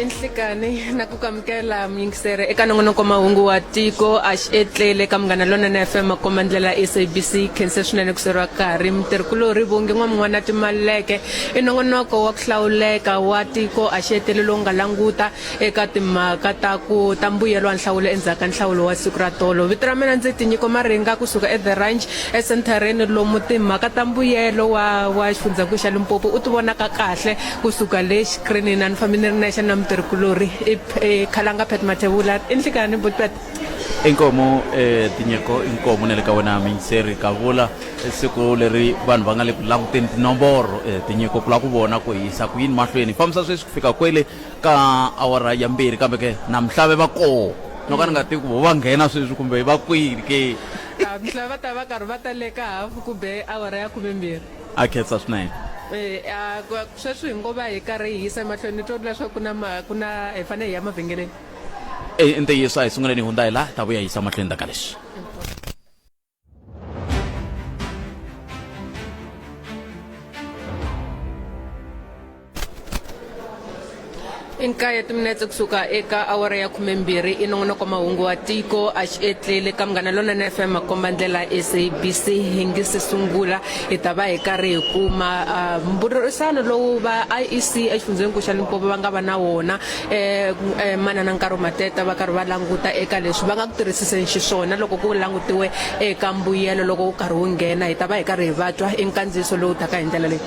I nhlikani na ku kamukela muyingiseri eka nongonoko mahungu wa tiko a xi etlele ka Munghana Lonene FM makomba ndlela SABC. Khense swinene ku seriwa karhi mutirhikulorhi Vungi N'wamun'wana Timaleke. I nongonoko wa ku hlawuleka wa tiko a xi etlele lowu nga languta eka timhaka ta ku ta mbuyelo wa nhlawulo endzhaku ka nhlawulo wa siku ra tolo. Vito ra mina ndzi Tinyiko Maringa kusuka eThe Ranch esenthareni lomu timhaka ta mbuyelo wa wa xifundzhankulu xa Limpopo u ti vonaka kahle kusuka le xikrinini. A ni fambi ni ri nexe na mutirhikulorhi i i Khalanga Pat Mathebula. I nhlikani buti Pat. Inkomu eh, Tinyiko, inkomu na le ka wena miyingiseri. Kavula siku leri vanhu va nga le ku languteni tinomboro eh, Tinyiko, ku lava ku vona ku hi yisa ku yini mahlweni. Hi fambisa sweswi ku fika kwele ka awara ya mbirhi, kambe ke na Mhlave va koho. No ka ni nga tivi ku vo va nghena sweswi kumbe va kwini ke. A Mhlave va ta va karhi va ta le ka hafu ku be awara ya khumembirhi. A khensa swinene. E, a sweswi hi ngo va hi karhi hi yisa emahlweni ni twa leswaku ku na ma ku na hi fanele hi ya mavhengeleni. E, i ntiyiso, a hi sunguleni hi hundza hi la, hi ta vuya hi yisa mahlweni ndzhaku ka leswi. I nkaye timinetse kusuka eka awara ya khumembirhi. I nongonoko mahungu wa tiko a xi etlele ka Munghana Lonene FM makomba ndlela SABC. Hi nge se sungula hi ta va hi karhi hi kuma mbulavurisano lowu va IEC exifundzheni xa Limpopo va nga va na wona manana Nkaro Mateta va karhi va languta eka leswi va nga ku tirhisiseni xiswona loko ku langutiwe eka mbuyelo loko wu karhi wu nghena. Hi ta va hi karhi hi va twa i nkandziyiso lowu taka hi ndlela leyi.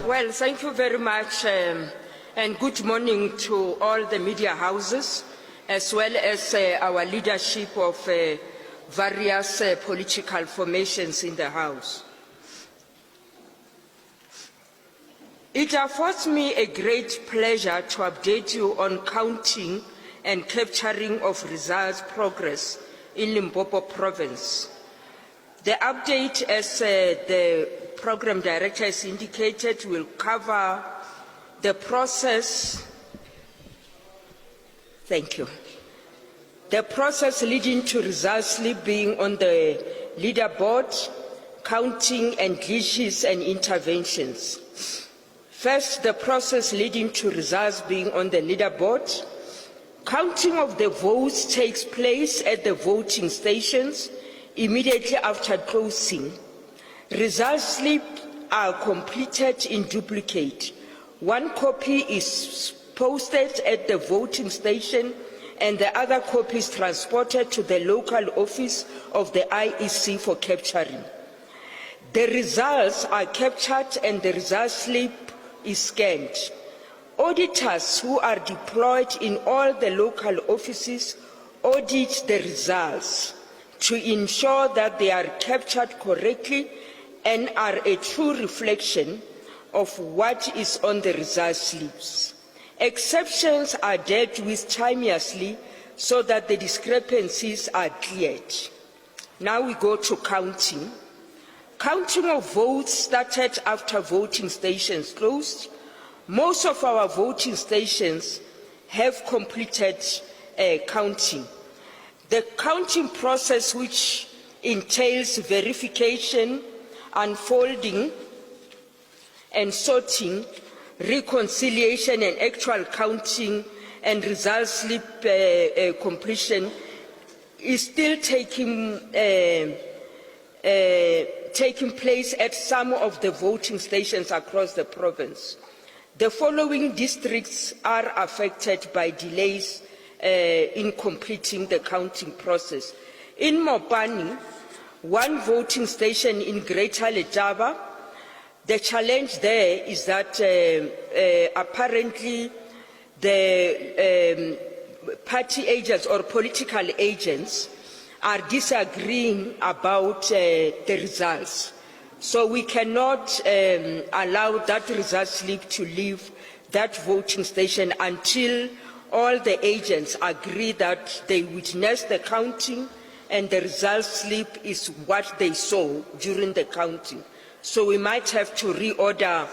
Well, thank you very much, and good morning to all the media houses, as well as our leadership of various political formations in the House. It affords me a great pleasure to update you on counting and capturing of results progress in Limpopo Province. The update, as the program director has indicated, will cover the process. Thank you. The process leading to results slip being on the leaderboard, counting and glitches and interventions. First, the process leading to results being on the leaderboard. Counting of the votes takes place at the voting stations immediately after closing. Results slip are completed in duplicate. One copy is posted at the voting station and the other copy is transported to the local office of the IEC for capturing. The results are captured and the result slip is scanned. Auditors who are deployed in all the local offices audit the results to ensure that they are captured correctly and are a true reflection of what is on the result slips. Exceptions are dealt with timeously so that the discrepancies are cleared. Now we go to counting. Counting of votes started after voting stations closed. Most of our voting stations have completed counting. The counting process, which entails verification, unfolding, and sorting, reconciliation and actual counting and result slip completion, is still taking place at some of the voting stations across the province. The following districts are affected by delays in completing the counting process. In Mopani, one voting station in Greater Letaba, the challenge there is that apparently the party agents or political agents are disagreeing about the results. So we cannot allow that result slip to leave that voting station until all the agents agree that they witnessed the counting and the result slip is what they saw during the counting. So we might have to reorder,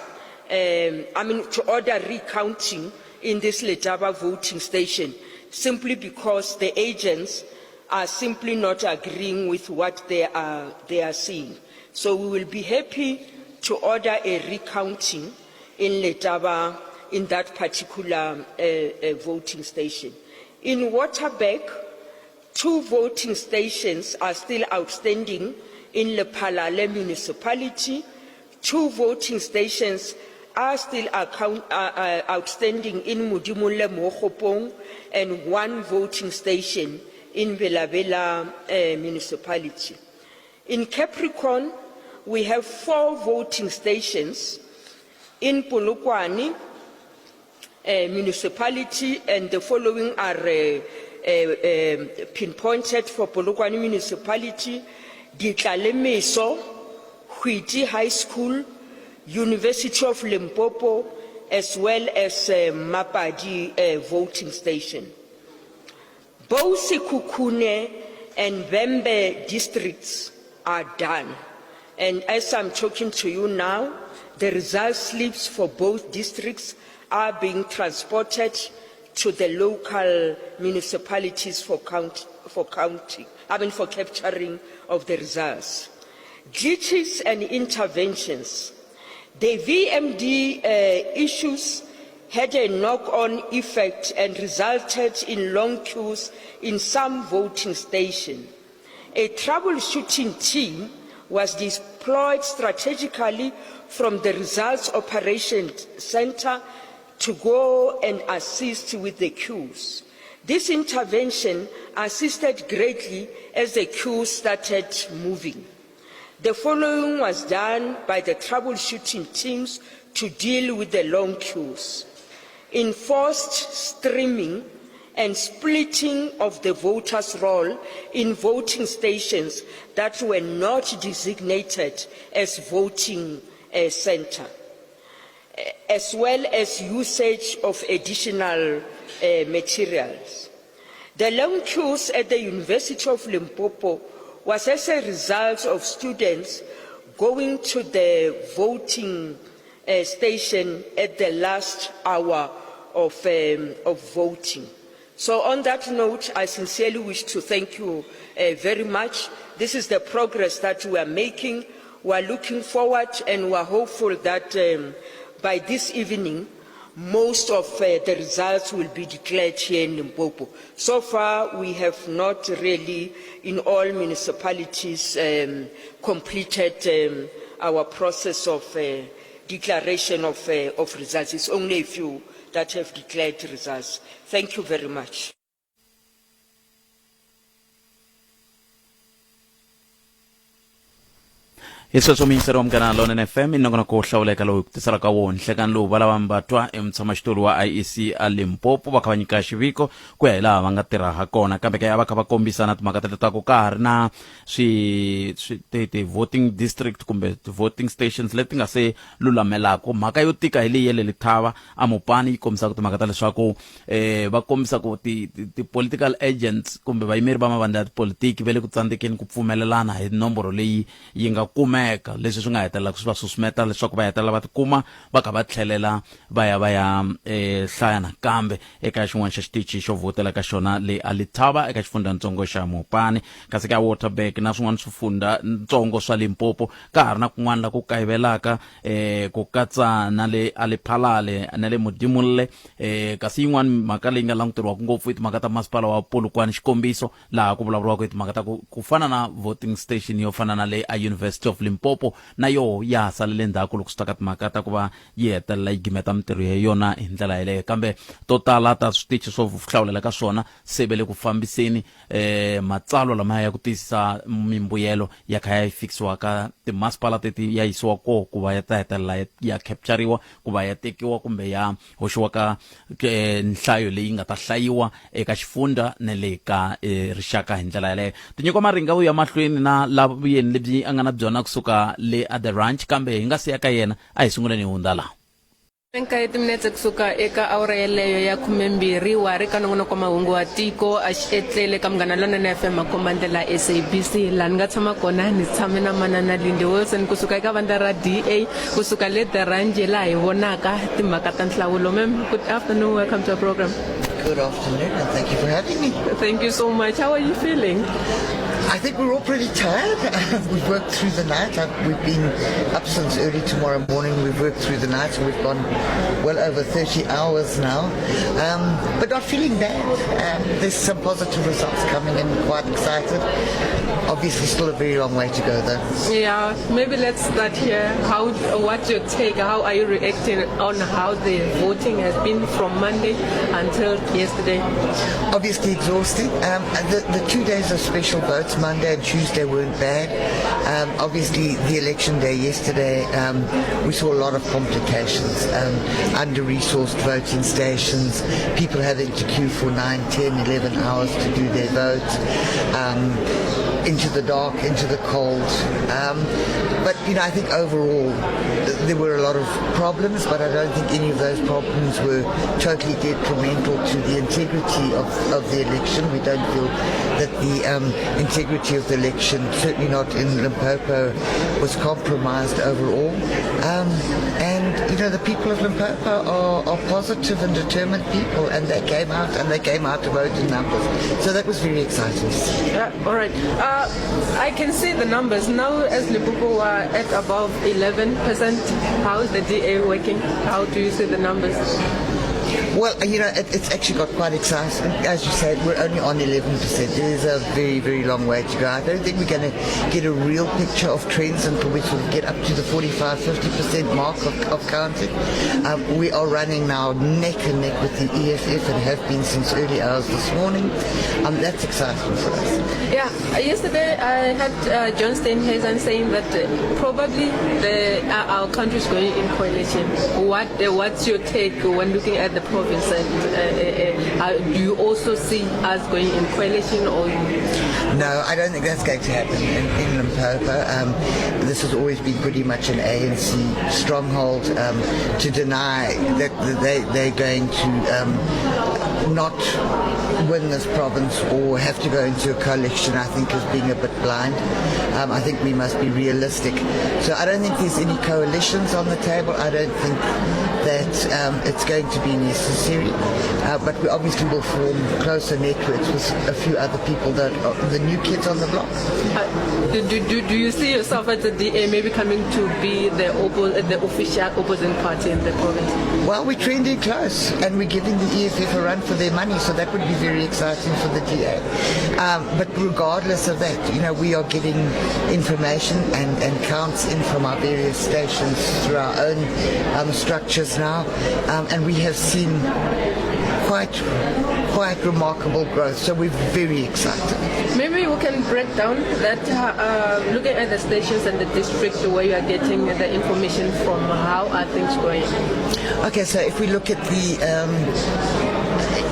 I mean, to order recounting in this Letaba voting station, simply because the agents are simply not agreeing with what they are seeing. So we will be happy to order a recounting in Letaba. in that particular voting station. In Waterberg, 2 voting stations are still outstanding in Lephalale municipality. 2 voting stations are still outstanding in Modimolle Mookgopong, and 1 voting station in Bela-Bela municipality. In Capricorn, we have 4 voting stations in Polokwane municipality, and the following are pinpointed for Polokwane municipality: Ditlalemeso, Huiti High School, University of Limpopo, as well as Mapadi voting station. Both Sekhukhune and Vhembe districts are done. And as I'm talking to you now, the result slips for both districts are being transported to the local municipalities for count, for counting, I mean for capturing of the results. Glitches and interventions. The VMD issues had a knock-on effect and resulted in long queues in some voting stations. A troubleshooting team was deployed strategically from the Results Operations Center to go and assist with the queues. This intervention assisted greatly as the queues started moving. The following was done by the troubleshooting teams to deal with the long queues. Enforced streaming and splitting of the voters' roll in voting stations that were not designated as voting center, as well as usage of additional materials. The long queues at the University of Limpopo was as a result of students going to the voting station at the last hour of voting. So on that note, I sincerely wish to thank you very much. This is the progress that we are making. We are looking forward and we are hopeful that by this evening, most of the results will be declared here in Limpopo. So far, we have not really, in all municipalities, completed our process of declaration of results. It's only a few that have declared results. Thank you very much. Hi sweswo muyingiseri wa Munghana Lonene FM i nongonoko wo hlawuleka lowu hi ku tiselaka wona nhlekani lowu va lava Mbatwa i mutshamaxitulu wa IEC a Limpopo va kha va nyika xiviko ku ya hi laha va nga tirha ha kona kambe ke a va kha va kombisa na timhaka teto ta ku ka ha ri na swi swi ti ti-voting district kumbe ti-voting stations leti nga se lulamelaka mhaka yo tika hi leyi ya le Lethaba a Mopani yi kombisaka timhaka ta leswaku va kombisa ku ti-political agents kumbe vayimeri va mavandla ya tipolitiki va le ku tsandzekeni ku pfumelelana hi nomboro leyi yi nga kumeka leswi swi nga hetelela swi va susumeta leswaku va hetelela va tikuma va kha va tlhelela va ya va ya hlaya nakambe eka xin'wana xa xitichi xo vhotela ka xona le a Lethaba eka xifundzhantsongo xa Mopani kasi ka Waterberg na swin'wana swifundzhantsongo swa Limpopo ka ha ri na kun'wana la ku kayivelaka ku katsa na le a Lephalale na le Modimolle kasi yin'wana mhaka leyi nga languteriwaka ngopfu i timhaka ta masipala wa Polokwane xikombiso laha ku vulavuriwaka hi timhaka ta ku fana na voting station yo fana na le a University of Limpopo na yoho ya ha salele ndzhaku loko swi ta ka timhaka ta ku va yi hetelela yi gimeta mintirho ya yona hi ndlela yeleyo kambe to tala ta switichi swo hlawulela ka swona se ve le ku fambiseni matsalwa lamaya ya ku tiyisisa mimbuyelo ya kha ya fikisiwa ka timasipala teti ya yisiwa koho ku va ya ta hetelela ya capturiwa ku va ya tekiwa kumbe ya hoxiwa ka nhlayo leyi nga ta hlayiwa eka xifundza na le ka rixaka hi ndlela yaleyo. Tinyiko Maringa u ya mahlweni na la vuyeni lebyi a nga na byona kusuka le a The Ranch kambe hi nga si ya ka yena a hi sunguleni hi hundza laha. Nkaye timinetse kusuka eka awara yeleyo ya khumembirhi wa ri ka nongonoko wa mahungu wa tiko a xi etlele ka Munghana Lonene FM makombandlela SABC laha ni nga tshama kona ni tshame na manana Lindy Wilson kusuka eka vandla ra DA kusuka le The Ranch laha hi vonaka timhaka ta nhlawulo. Ma'am, good afternoon, welcome to our program. Good afternoon and thank you for having me. Thank you so much. How are you feeling? I think we're all pretty tired. We've worked through the night. We've been up since early tomorrow morning. We've worked through the night, so we've gone well over 30 hours now. But not feeling bad. There's some positive results coming in. Quite excited. Obviously, still a very long way to go, though. Yeah, maybe let's start here. What's your take? How are you reacting on how the voting has been from Monday until yesterday? Obviously exhausting. The 2 days of special votes, Monday and Tuesday, weren't bad. Obviously, the election day yesterday, we saw a lot of complications. Under-resourced voting stations, people having to queue for 9, 10, 11 hours to do their vote, into the dark, into the cold. But, you know, I think overall there were a lot of problems, but I don't think any of those problems were totally detrimental to the integrity of the election. We don't feel that the integrity of the election, certainly not in Limpopo, was compromised overall. And, you know, the people of Limpopo are positive and determined people, and they came out, and they came out to vote in numbers. So that was very exciting. Yeah, all right. I can see the numbers. Now as Limpopo are at above 11%, how is the DA working? How do you see the numbers? Well, you know, it's actually got quite exciting. As you said, we're only on 11%. It is a very, very long way to go. I don't think we're going to get a real picture of trends until we sort of get up to the 45-50% mark of counting. We are running now neck and neck with the EFF and have been since early hours this morning. That's exciting for us. Yeah, yesterday I had John Steenhuisen saying that probably our country is going in coalition. What's your take when looking at the province? And do you also see us going in coalition? Or no, I don't think that's going to happen in Limpopo. This has always been pretty much an ANC stronghold. To deny that they're going to not win this province or have to go into a coalition, I think is being a bit blind. I think we must be realistic. So I don't think there's any coalitions on the table. I don't think that it's going to be necessary, but we obviously will form closer networks with a few other people that are the new kids on the block. Do you see yourself as the DA maybe coming to be the official opposing party in the province? Well, we're trending close, and we're giving the EFF a run for their money, so that would be very exciting for the DA. But regardless of that, you know, we are getting information and counts in from our various stations through our own structures now, and we have seen quite remarkable growth, so we're very excited. Maybe we can break down that, looking at the stations and the district where you are getting the information from, how are things going? Okay, so if we look at the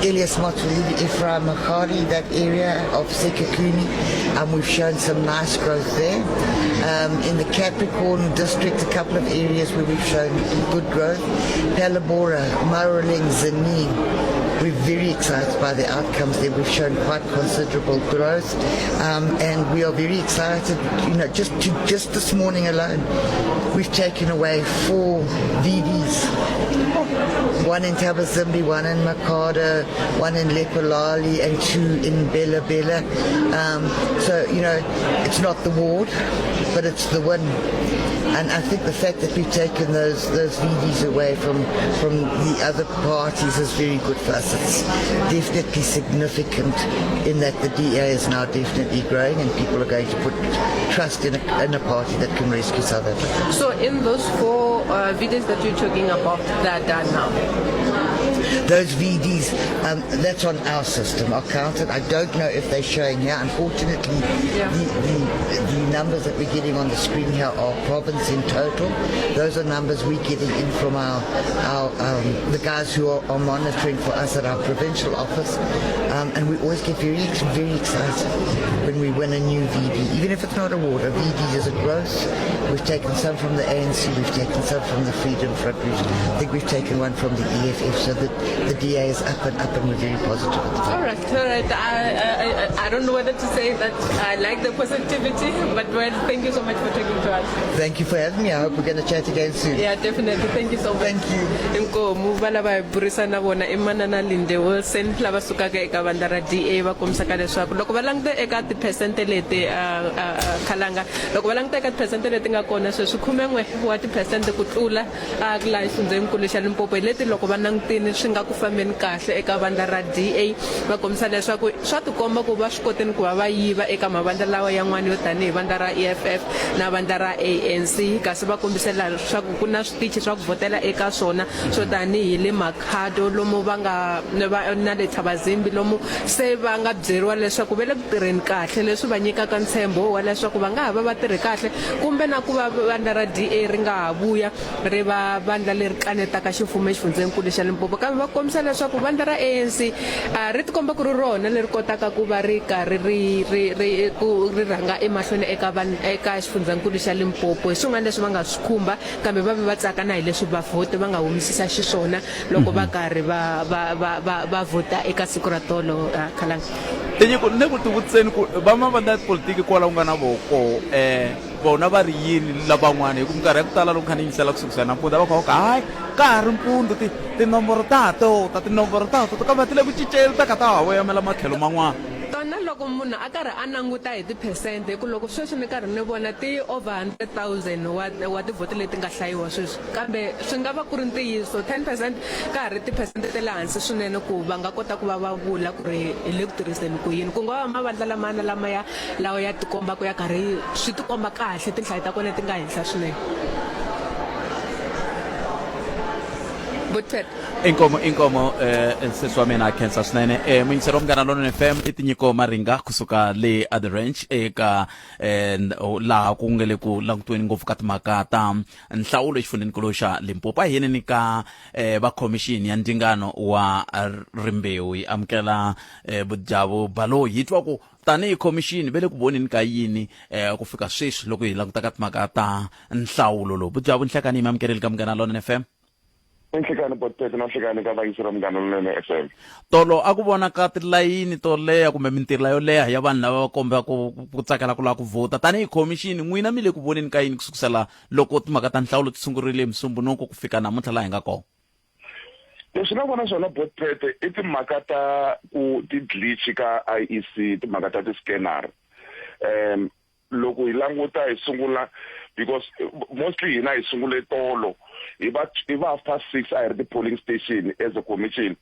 Elias Motsoaledi, Ephraim Makhari, that area of Sekhukhune, we've shown some nice growth there. In the Capricorn district, a couple of areas where we've shown good growth. Palabora, Maruleng, Tzaneen. We're very excited by the outcomes there. We've shown quite considerable growth, and we are very excited. You know, just this morning alone, we've taken away 4 VDs. One in Thabazimbi, one in Makhado, one in Lephalale, and 2 in Bela Bela. So, you know, it's not the ward, but it's the win. And I think the fact that we've taken those VDs away from the other parties is very good for us. It's definitely significant in that the DA is now definitely growing, and people are going to put trust in a party that can rescue South Africa. So in those 4 VDs that you're talking about, they're done now? Those VDs, that's on our system, are counted. I don't know if they're showing here. Unfortunately, yeah. The numbers that we're getting on the screen here are province in total. Those are numbers we're getting in from our the guys who are monitoring for us at our provincial office. And we always get very, very excited when we win a new VD, even if it's not a ward. A VD is a growth. We've taken some from the ANC, we've taken some from the Freedom Front, I think we've taken one from the EFF, so that The DA is up and up, and we're very positive at the All moment. right, all right. I don't know whether to say that I like the positivity, but well, thank you so much for talking to us. Thank you for having me. I hope we're going to chat again soon. Yeah, definitely. Thank you so much. Thank you. Inkomu va lava hi burisana na vona i Manana Linde Wilson lava sukaka eka vandla ra DA va kombisaka leswaku loko va languta eka tiphesente leti khalanga loko va languta eka tiphesente leti nga kona sweswi khumen'we wa tiphesente ku tlula a laha xifundzenikulu xa Limpopo hi leti loko va langutini swi nga ku fambeni kahle eka vandla ra DA va kombisa leswaku swa tikomba ku va swi koteni ku va va yiva eka mavandla lawa yan'wana yo tanihi vandla ra EFF na vandla ra ANC kasi va kombisela leswaku ku na switichi swa ku vhotela eka swona swo tanihi le Makhado lomu va nga va na le Thabazimbi lomu se va nga byeriwa leswaku va le ku tirheni kahle leswi va nyikaka ntshembo wa leswaku va nga ha va va tirhe kahle kumbe na ku va vandla ra DA ri nga ha vuya ri va vandla leri kanetaka ximfumo exifundzhenikulu xa Limpopo kambe va kombisa leswaku vandla ra ANC ri tikomba ku ri rona leri kotaka ku va ri karhi ri ri ri ku ri rhanga emahlweni eka eka xifundzhankulu xa Limpopo hi swin'wana leswi va nga swi khumba kambe va ve va tsaka na hi leswi vavhoti va nga humisisa xiswona loko va karhi va va va va va vhota eka siku ra tolo Khalanga. Tinyiko ni le ku tivutiseni ku va mavandla ya tipolitiki kwala ku nga na voko um vona va ri yini lavan'wana hi ku minkarhi ya ku tala loko kha ni yingisela kusukusela nampundzu a va kha va ku hayi ka ha ri mpundzu ti tinomboro ta ha to ta tinomboro ta ha to kambe ti le ku cinceni ta kha ta ha voyamela matlhelo man'wana. Tona loko munhu a karhi a languta hi tiphesente hi ku loko sweswi ni karhi ni vona ti over 100,000 wa wa tivhoti leti nga hlayiwa sweswi kambe swi nga va ku ri ntiyiso 10 percent ka ha ri tiphesente ta le hansi swinene ku va nga kota ku va va vula ku ri hi le ku tirhiseni ku yini ku nga va mavandla lamana lamaya lawa ya tikombaka ya karhi swi tikomba kahle tinhlayo ta kona ti nga henhla swinene. Butfet. Inkomo inkomo eh sesi wa mina khensa swinene eh muyingiseri wa Munghana Lonene FM i tinyiko maringa kusuka le at the ranch eka eh laha ku nge le ku langutiweni ngopfu ka timhaka ta nhlawulo exifundzhenikulu xa Limpopo a hi yeneni ka eh va khomixini ya ndzingano wa rimbewu yi amukela eh Budyavu Baloyi hi twa ku Tanihi khomixini, va le ku voneni ka yini ku fika sweswi loko hi languta ka timhaka ta nhlawulo lowu? Budyavu Nhlekani, hi mi amukerile ka Munghana Lonene FM. I nhlekani Botpete na nhlekani ka vayingiseri va Munghana Lonene FM. Tolo a ku vonaka tilayini to leha kumbe mintirha yo leha ya vanhu lava va kombaka ku tsakela ku lava ku vhota. Tanihi khomixini, n'wina mi le ku voneni ka yini ku sukusela loko timhaka ta nhlawulo ti sungurile hi Musumbhunuku ku fika namuntlha laha hi nga kona? Leswi nga vona swona Botpete i timhaka ta ku ti-glitch ka IEC, timhaka ta ti-scanner. Loko hi languta hi sungula because mostly hina hi sungule tolo hi va hi va half past 6 a hi ri ti-polling station as a commission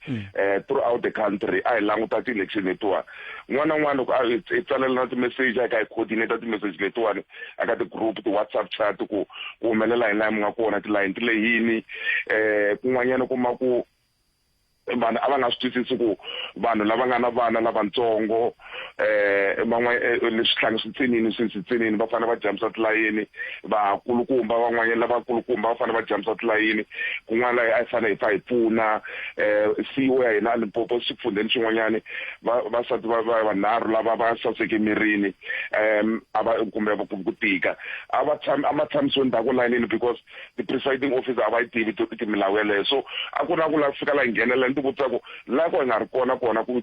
throughout the country a hi languta ti-election letiwani. Un'wana na un'wana loko a hi tsalela na ti-message a hi kha hi coordinate ti-message letiwani aka ti-group ti-WhatsApp chat ku ku humelela yini laha mi nga kona tilayini ti lehini kun'wanyana u kuma ku vanhu a va nga swi twisisi ku vanhu lava nga na vana lavatsongo van'wana leswi hlangi swi tsinini swi swi tsinini va fanele va jambisa tilayini vakulukumba van'wanyana lavakulukumba va fanele va jambisa tilayini kun'wana laha a hi fanele hi pfa hi pfuna CEO ya hina a Limpopo xifundzheni xin'wanyani va vasati va va vanharhu lava va saseke emirini a va kumbe ku tika a va tshami a ma tshamisiwe ndzhaku layinini because the presiding officer a va yi tivi milawu yeleyo so a ku na ku la fika la hi nghenelela ni ti vutisa ku la ko hi nga ri kona kona ku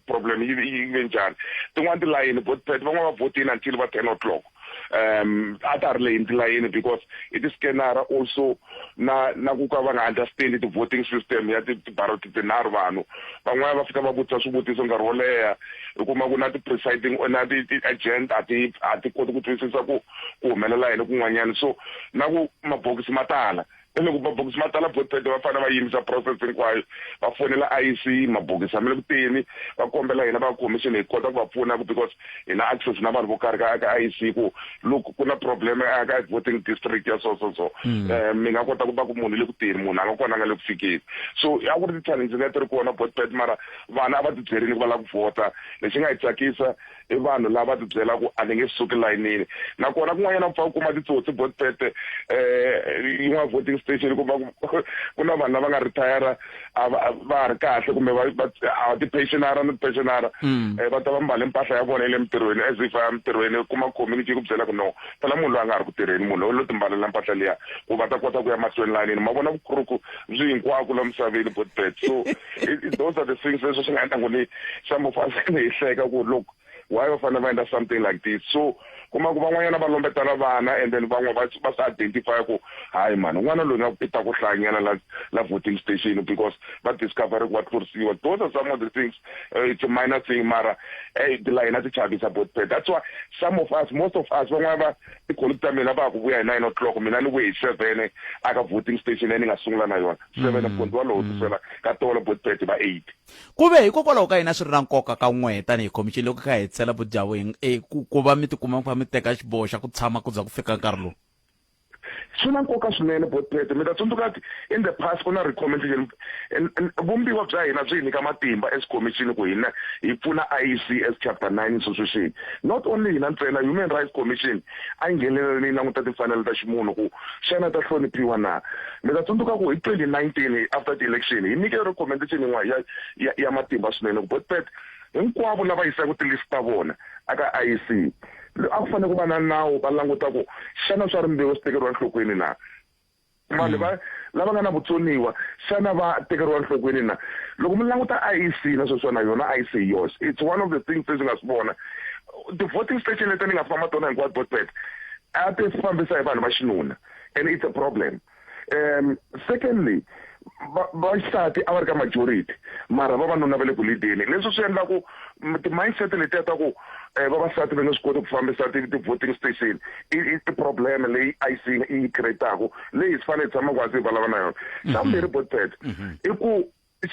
problem yi yi ve njhani tin'wani tilayini botpet van'wana va vhotini until va 10 o'clock a ta ha ri leyini tilayini because i ti-scanner also na na ku ka va nga understand ti-voting system ya tibaro tinharhu vanhu van'wana va fika va vutisa swivutiso nkarhi wo leha u kuma ku na ti-presiding na ti-agent a ti a ti koti ku twisisa ku ku humelela yini kun'wanyana so na ku mabokisi ma tala se loko mabokisi ma tala botpete va fanele va yimisa process hinkwayo va fonela IEC mabokisi a ma le ku teni va kombela hina va commission hi kota ku va pfuna ku because hi na access na vanhu vo karhi ka ka IEC ku look ku na problem a ka voting district ya so so so mi nga kota ku va ku munhu le ku teni munhu a nga kona a nga le ku fikeni so a ku ri ti-challenge leti ri kona botpet mara vanhu a va tibyerini ku va lava ku vhota lexi nga hi tsakisa i vanhu lava ti byela ku a ni nge suki layinini nakona kun'wanyana u pfa u kuma titsotsi botpete yin'wana voting station kuma ku na vanhu lava nga retire a va va ha ri kahle kumbe va va a ti-pensionara na ti-pensionara va ta va mbale mpahla ya vona ya le mintirhweni as if a ya mintirhweni u kuma community yi ku byela ku no phela munhu loyi a nga ha ri ku tirheni munhu loyi u lo timbalela mpahla liya ku va ta kota ku ya mahlweni layinini ma vona vukhuruku byi hinkwako la misaveni botbet so those are the things leswi swi nga endla ku ni some of us hi hleka ku look why va fanele va endla something like this so kuma ku van'wanyana va lombetana vana and then van'we va va swi identify ku hayi mani n'wana loyi nga i ta ku hlanyela la la voting station because va discover ku va tlurisiwa those are some of the things it's a minor thing mara hey tilayini a ti chavisa bot that's why some of us most of us van'wana va ticolleague ta mina va ha ku vuya hi 9 o'clock mina ni vuye hi 7 aka voting station leyi ni nga sungula na yona 7 mm. walowo tisela ka tolo bot va 8 Ku ve hikokwalaho ka yini a swi ri na nkoka ka n'we tanihi khomixini loko kha hi hetisela vudyavu hi e, ku, ku va mi tikuma mi kha mi teka xiboho xa ku tshama ku za ku fika nkarhi lowu? Swi na nkoka swinene Botpete. Mi ta tsundzuka in the past ku na recommendation vumbiwa bya hina byi hi nyika matimba as commission ku hina hi pfuna IEC as chapter 9 institution. Not only hina ntsena Human Rights Commission a yi nghenelela yi languta timfanelo ta ximunhu ku xana ta hloniphiwa na. Mi ta tsundzuka ku hi 2019 after ti-election hi nyike recommendation yin'wana ya, ya, ya matimba swinene ku Botpet hinkwavo lava yisaka ti-list ta vona aka IEC a ku fanele ku va na nawu va languta ku xana swa rimbewu swi tekeriwa enhlokweni na vanhu va lava nga na vutsoniwa xana va tekeriwa enhlokweni na loko mi languta IEC na sweswiwa na yona IEC hi yoxe it's one of the things leswi nga swi vona ti-voting station leti ni nga famba tona hinkwato Botpet a ti fambisa hi vanhu va xinuna and it's a problem um secondly vaxisati a va ri ka majority mara vavanuna va le ku leadeni leswi swi endlaku ti-mindset letiya ta ku um vavasati va nge swi koti ku fambisa ti-voting station i i problem leyi IC yi yi create-aku leyi hi fanele hi tshamaka hansi hi vulavula na yona xa vumbirhi Botpet i ku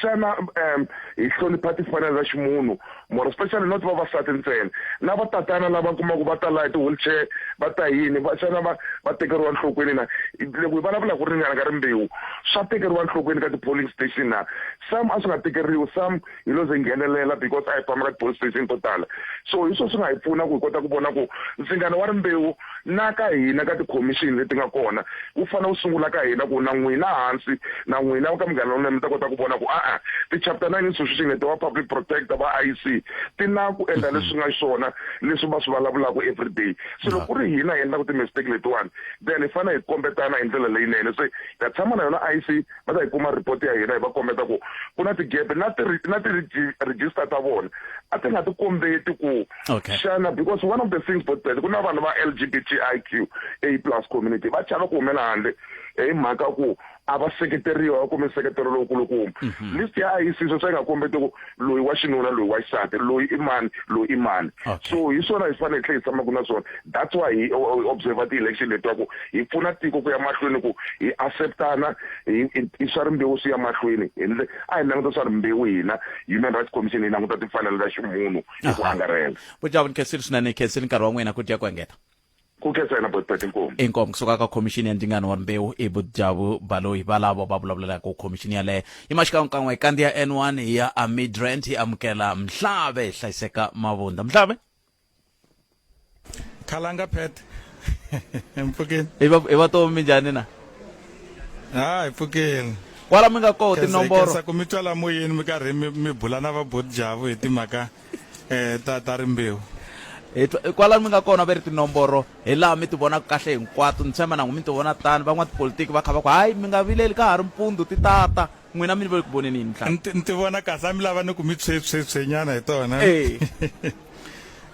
Xana um hi hlonipha timfanelo ta ximunhu more especially not vavasati ntsena na vatatana lava kumaka va ta laha hi ti-wheelchair va ta yini va xana va va tekeriwa enhlokweni na loko hi vulavula hi ku ringana ka rimbewu swa tekeriwa enhlokweni ka ti-polling station na some a swi nga tekeriwi some hi lo ze nghenelela because a hi famba ka ti-polling station to tala so hi swo swi nga hi pfuna ku hi kota ku vona ku ndzingano wa rimbewu na ka hina ka tikhomixini leti nga kona wu fanele wu sungula ka hina ku na n'wina hansi na n'wina ka Munghana Lonene mi ta kota ku vona ku a-a ti-chapter 9 institution leti va public protector va IEC ti na ku endla leswi nga xiswona leswi va swi vulavulaka everyday se loko ku ri hina hi endlaka ti-mistake letiwani then hi fanele hi kombetana hi ndlela leyinene se hi ta tshama na yona IEC va ta yi kuma report ya hina hi va kombeta ku ku na ti-gap na ti na ti-register ta vona a ti nga ti kombeti ku Okay. xana because one of the things botbet ku na vanhu va LGBTIQ A plus community va chava ku humela handle hi mhaka ku a va seketeriwa va kume nseketelo lowukulukumba list ya IEC sweswo yi nga kombeti ku loyi wa xinuna loyi wa xisati loyi i mani loyi i mani Okay. so hi swona hi fanele hi tlhela hi tshamaka na swona that's why hi observe ti-election letiwa ku hi pfuna tiko ku ya mahlweni ku hi acceptana hi hi swa rimbewu swi ya mahlweni hi a hi languta swa rimbewu hina human rights commission hi languta timfanelo ta ximunhu hi ku angarhela Vujavu ni khensile swinene khensile nkarhi wa n'wina ku dya ku engeta ku khensa yena botpet inkomu inkomu kusuka ka khomixini ya ndzingano wa rimbewu i Bujavu Baloyi valavo va vulavulelaka khomixini yaleyo yi maxikan'wekan'we hi kandziya N1 hi ya a Midrand hi amukela Mhlave hlayiseka Mavunda Mhlave Khalanga Pet mpfukeni hi va hi va tomi minjhani na ha hi pfukeni kwala mi nga koho tinomboro ku mi twa la moyeni mi karhi mi mi bula na va Bot Javu hi timhaka eh ta ta rimbewu hi twa kwala mi nga kona va ri tinomboro hi laha mi ti vonaka kahle hinkwato ni tshemba na n'wi mi ti vona tano van'watipolitiki va kha va ku hayi mi nga vileli ka ha ri mpundzu ti tata n'wina mi le ku voneni yini mhlava ni ti vona kahle a mi lava ni ku mi tshwetshwetshwenyana hi tona Eh.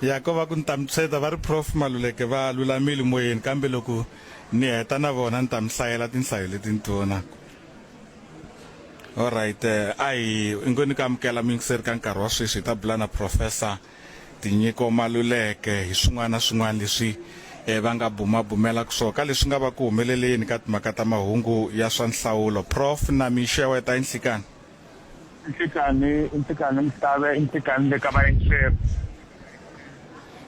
ya ko va ku ni ta mi tshweta va ri prof maluleke va lulamile moyeni kambe loko ni heta na vona ni ta mi hlayela tinhlayo leti ni ti vonaka alright eh, a hi ngo ni ku amukela muyingiseri ka nkarhi wa sweswi hi ta bula na professor Tinyiko Maluleke hi swin'wana na swin'wana leswi eh, va nga bumabumelaka swona ka leswi nga va ku humeleleni ka timhaka ta mahungu ya swa nhlawulo. Prof na mi xeweta inhlikani. Nhlikani, nhlikani Mhlave, nhlikani le ka vayingiseri.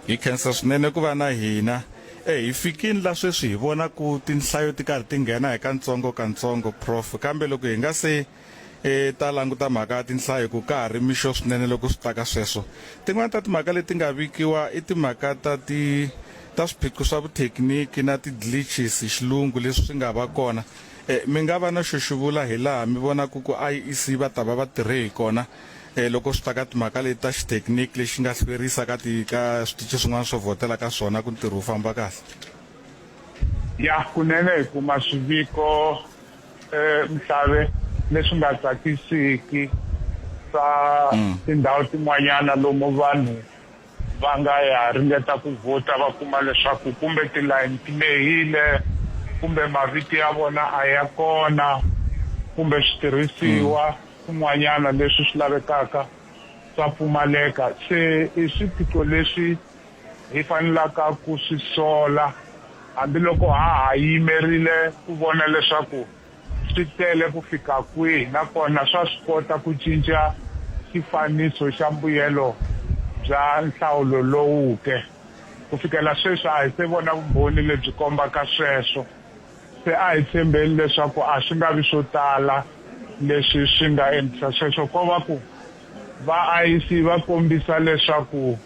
Hi khensa swinene ku va na hina. E, hi fikini la sweswi hi vona ku tinhlayo ti karhi ti nghena hi kantsongo kantsongo, Prof. Kambe loko hi nga se e ta languta mhaka ya tinhlayo ku ka ha ri mixo swinene loko swi ta ka sweswo. Tin'wana ta timhaka leti nga vikiwa i timhaka ta ti ta swiphiqo swa vuthekiniki na ti-glitches hi xilungu leswi swi nga va kona. Eh, mi nga va na xo xi vula hi laha mi vonaka ku IEC va ta va va tirhe hi kona eh, loko swi ta ka timhaka leti ta xithekiniki lexi nga hlwerisa ka ti ka switichi swin'wana swo vhotela ka swona ku ntirho wu famba kahle? Ya, kunene hi kuma swiviko eh, Mhlave leswi nga tsakisiki swa tindhawu tin'wanyana lomu vanhu va nga ya ringeta ku vhota va kuma leswaku kumbe tilayini ti lehile kumbe mavito ya vona a ya kona kumbe switirhisiwa swin'wanyana leswi swi lavekaka swa pfumaleka. Se i swiphiqo leswi hi fanelaka ku swi sola hambiloko ha ha yimerile ku vona leswaku swi tele ku fika kwihi nakona swa swi kota ku cinca xifaniso xa mbuyelo bya nhlawulo lowu ke. Ku fikela sweswi a hi se vona vumbhoni lebyi kombaka sweswo. Se a hi tshembeni leswaku a swi nga vi swo tala leswi swi nga endlisa sweswo, ko va ku va IEC va kombisa leswaku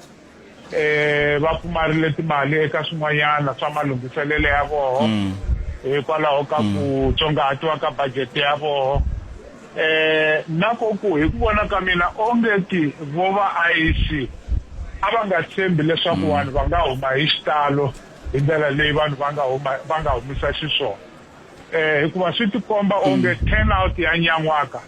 eh va pfumarile timali eka swin'wanyana swa malunghiselelo ya voho mm. hikwalaho ka ku mm. tsongahatiwa ka budget ya voho eh na ko ku hi ku vona ka mina onge ti vo va IEC a va nga tshembi leswaku mm. vanhu va nga huma hi xitalo hi ndlela leyi vanhu va nga huma va nga humisa xiswona eh hikuva swi tikomba onge turnout ya nyan'waka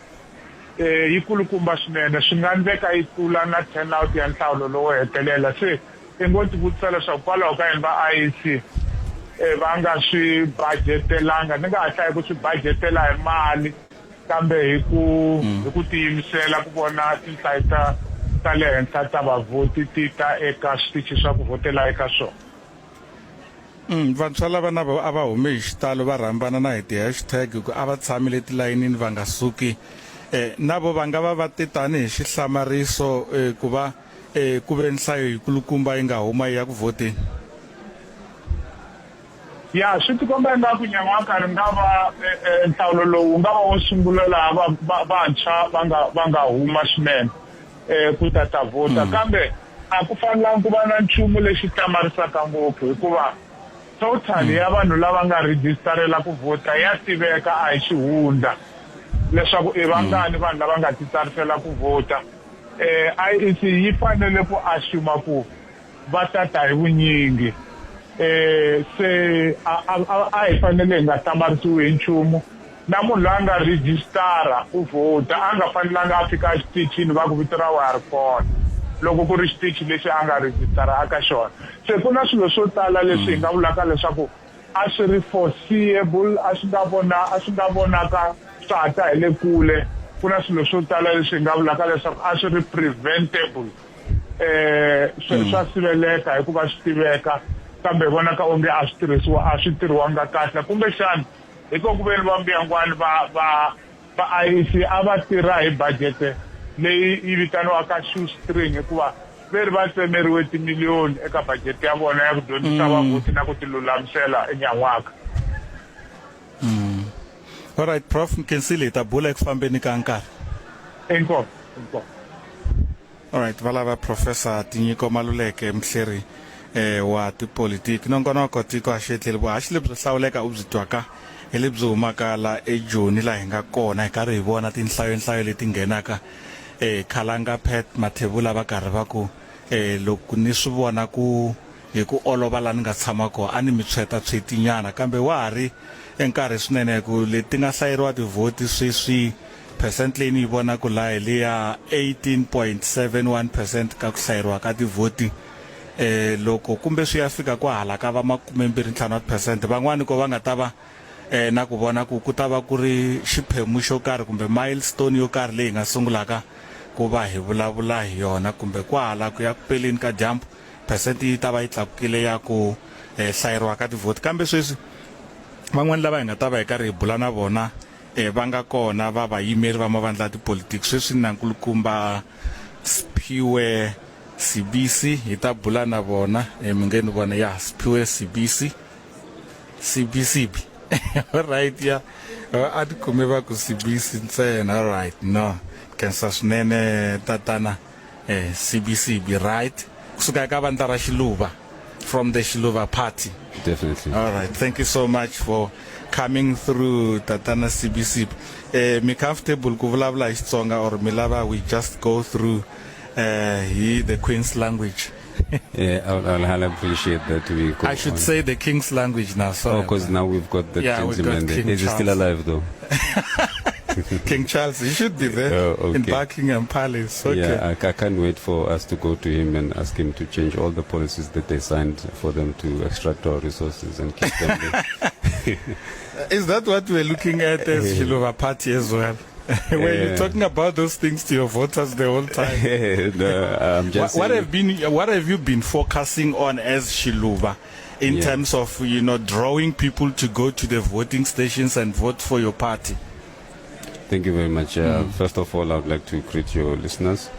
eh yi kulukumba swinene swi nga ndleka yi tlula na turnout ya nhlawulo lowo hetelela se i ngo tivutisa leswaku kwalaho ka yini va IEC eh va nga swi budgetelanga ni nga ha hlayi ku swi budgetela hi mali kambe hi ku hi ku tiyimisela ku vona tinhlayo ta ta le henhla ta vavhoti ti ta eka switichi swa ku vhotela eka swona. Vantshwa lava na vo a va hume hi xitalo va rhambana na hi ti-hashtag ku a va tshami le tilayinini va nga suki. Na vo va nga va va te tani hi xihlamariso ku va ku ve nhlayo yikulukumba yi nga huma yi ya ku vhoteni. Ya, swi tikomba ingaku nyan'waka ri nga va nhlawulo lowu wu nga va wo sungula laha va va vantshwa va nga va nga huma swinene ku ta ta vhota kambe A ku fanelangi ku va na nchumu lexi hlamarisaka ngopfu hikuva total ya vanhu lava nga rhijisitarela ku vhota ya tiveka, a hi xihundla leswaku i vangani vanhu lava nga titsarisela ku vhota. IEC yi fanele ku assume ku va ta ta hi vunyingi. Se a a a hi fanele hi nga hlamarisiwi hi nchumu. Na munhu loyi a nga rhijisitara ku vhota a nga fanelanga a fika exitichini va ku vito ra wena a ri kona loko ku ri xitichi lexi a nga rhijisitara aka xona. Se ku na swilo swo tala leswi hi nga vulaka leswaku a swi ri foreseeable, a swi nga vona a swi nga vonaka swa ha ta hi le kule. Ku na swilo swo tala leswi hi nga vulaka leswaku a swi ri preventable, swi swa siveleka hikuva swi tiveka kambe hi vonaka onge a swi tirhisiwa a swi tirhiwanga kahle kumbexana Hiko ku veni va mbuyangwani va va va IEC a va tirha hi budget leyi yi vitaniwaka shoestring hikuva ve ri va tsemeriwe timiliyoni eka budget ya vona ya ku dyondzisa vavhoti na ku tilulamisela enyan'waka. Alright prof Nkhensile hi ta bula eku fambeni ka nkarhi. Inkomu, inkomu. Alright va lava Professor Tinyiko Maluleke muhleri eh, wa tipolitiki. Nongonoko tiko a xi etleli vuhaxi lebyo hlawuleka u byi twaka hi lebyi humaka la eJoni la hi nga kona hi karhi hi vona tinhlayo-nhlayo leti nghenaka eh, Khalanga Pat Mathebula va karhi va ku eh, loko ni swi vona ku hi ku olova la ni nga tshama kona a ni mi tshweta tshwetinyana kambe wa ha ri enkarhi swinene ku leti nga hlayeriwa tivhoti sweswi Percent leyi ni yi vonaka laha hi leya 18.71 percent ka ku hlayeriwa ka tivhoti eh loko kumbe swi ya fika kwahala ka va makumembirhi ntlhanu wa tiphesente van'wani ko va nga ta va eh na ku vona ku ku ta va ku ri xiphemu xo karhi kumbe milestone yo karhi leyi hi nga sungulaka ku va hi vulavula hi yona kumbe kwahala ku ya ku peleni ka dyambu phesente yi ta va yi tlakukile ya ku eh, hlayeriwa ka tivhoti kambe sweswi van'wani lava hi nga ta va hi karhi hi bula na vona E, va nga kona va vayimeri va mavandla ya tipolitiki sweswi na nkulukumba Siphiwe Sibisi hi ta bula na vona. E, mi nge ni vona ya Siphiwe Sibisi Sibisibi alright ya a ti kume va ku Sibisi ntsena alright no khensa swinene tatana eh, Sibisibi right kusuka eka vandla ra Xiluva from the Xiluva party. Definitely. All right. Thank you so much for coming through Tatana Sibisibi. Eh, mi comfortable ku vulavula hi Xitsonga or mi lava we just go through eh, hi the Queen's language? Yeah, I'll, I'll appreciate that we go I should on. say the King's language now. Sorry. Oh, because now we've got the Yeah, we've got gentleman there. King Is he still Charles. alive though? King Charles, he should be there Oh, in okay. Buckingham Palace. Okay. Yeah, I can't wait for us to go to him and ask him to change all the policies that they signed for them to extract our resources and keep them there. Is that what we're looking at as Xiluva Party as well? Were you Yeah. talking about those things to your voters the whole time? no, I'm What, just what saying- have been what have you been focusing on as Xiluva in Yeah. terms of you know drawing people to go to the voting stations and vote for your party? Thank you very much. First of all, I would like to greet your listeners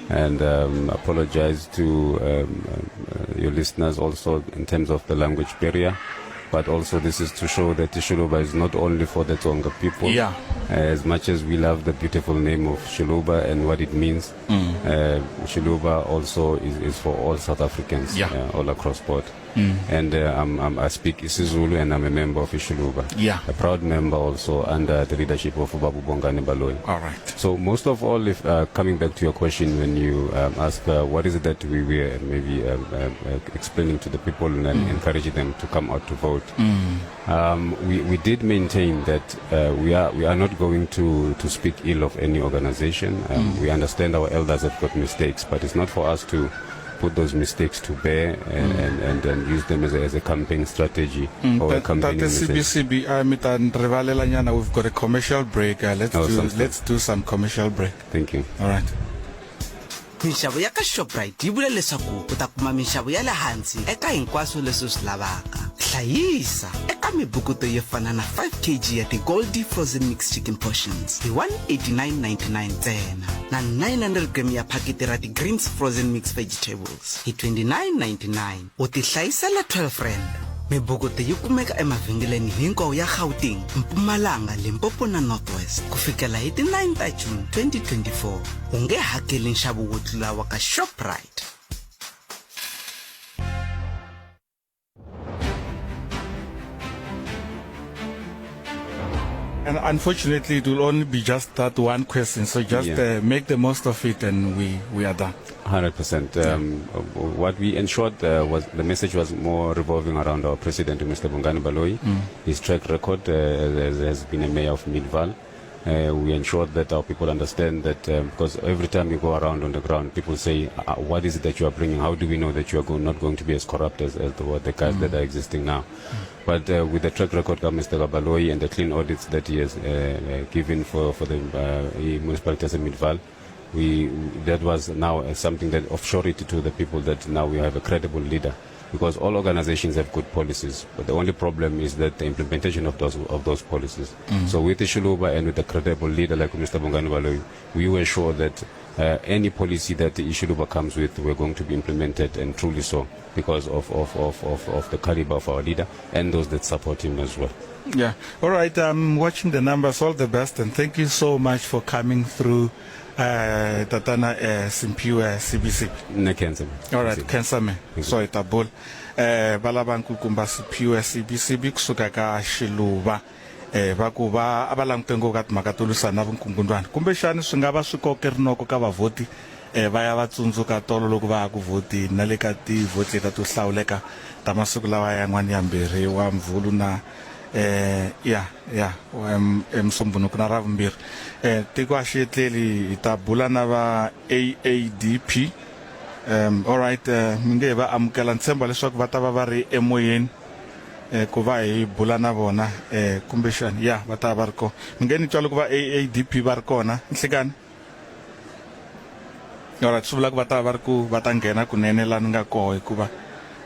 and apologize to your listeners also in terms of the language barrier. But also, this is to show that Xiluva is not only for the Tsonga people. Yeah. As much as we love the beautiful name of Xiluva and what it means, Xiluva also is for all South Africans, Yeah. all across board. And I speak isiZulu and I'm a member of Xiluva. Yeah. A proud member also under the leadership of Babu Bongani Baloyi. All right. So most of all, if coming back to your question, when you ask what is it that we were maybe explaining to the people and encouraging them to come out to vote, we did maintain that we are not going to speak ill of any organization. We understand our elders have got mistakes, but it's not for us to put those mistakes to bear and use them as a campaign strategy or a campaign Tate message. Sibisibi, a mi ta rivalela nyana we've got a commercial break. Let's Oh, do sounds good. let's do some commercial break. Thank you. All right. Minxavo ya ka Shoprite yi vula leswaku u ta kuma minxavo ya le hansi eka hinkwaswo leswi u swi lavaka. Hlayisa eka mibukuto yo fana na 5 kg ya ti-Goldie Frozen Mixed Chicken Portions hi 189.99 ntsena na 900 gram ya phakiti ra ti-Greens Frozen Mixed Vegetables hi 29.99. U tihlayisela 12 rand. Mibukuto yi kumeka emavhengeleni hinkwawo ya Gauteng, Mpumalanga, Limpopo na North West ku fikela hi ti-9 ta June 2024. U nge hakeli nxavo wo tlula wa ka Shoprite. And unfortunately, it will only be just that one question. So just Yeah. make the most of it, and we are done. 100%. What we ensured was the message was more revolving around our president, Mr. Bongani Baloyi. His track record has been a mayor of Midvaal. We ensured that our people understand that because every time you go around on the ground, people say, what is it that you are bringing? How do we know that you are not going to be as corrupt as the guys that are existing now? But with the track record of Mr. Baloyi and the clean audits that he has given for the municipality of Midvaal, that was now something that of surety to the people that now we have a credible leader. Because all organizations have good policies, but the only problem is that the implementation of those policies. So with the Xiluva and with a credible leader like Mr. Bongani Baloyi, we were sure that any policy that the Xiluva comes with were going to be implemented, and truly so, because of the caliber of our leader and those that support him as well. Yeah. All right. I'm watching the numbers. All the best, and thank you so much for coming through. Tatana Simphiwe Sibisibi. Ne cancer. All right, cancer me. So itabul. Va lava nkulukumba Simphiwe Sibisibi kusuka ka Xiluva. Va ku va a va langute ngopfu ka timhaka to lwisana na vunkungundwani. Kumbexani swi nga va swi koke rinoko ka vavhoti va ya va tsundzuka tolo loko va ya ku vhoteni na le ka tivhoti leta to hlawuleka ta masiku lawa yan'wana yambirhi wa Mvhulu na ya ya Musumbunuku na Ravumbirhi. Tiko a xi etleli hi ta bula na va AADP. All right, mi nge hi va amukela ni tshemba leswaku va ta va va ri emoyeni ku va hi bula na vona kumbexani ya va ta va ri kona. Mi nge ni twa loko va AADP va ri kona nhlikani. All right, swi vula ku va ta va ri ku va ta nghena kunene laha ni nga koho hikuva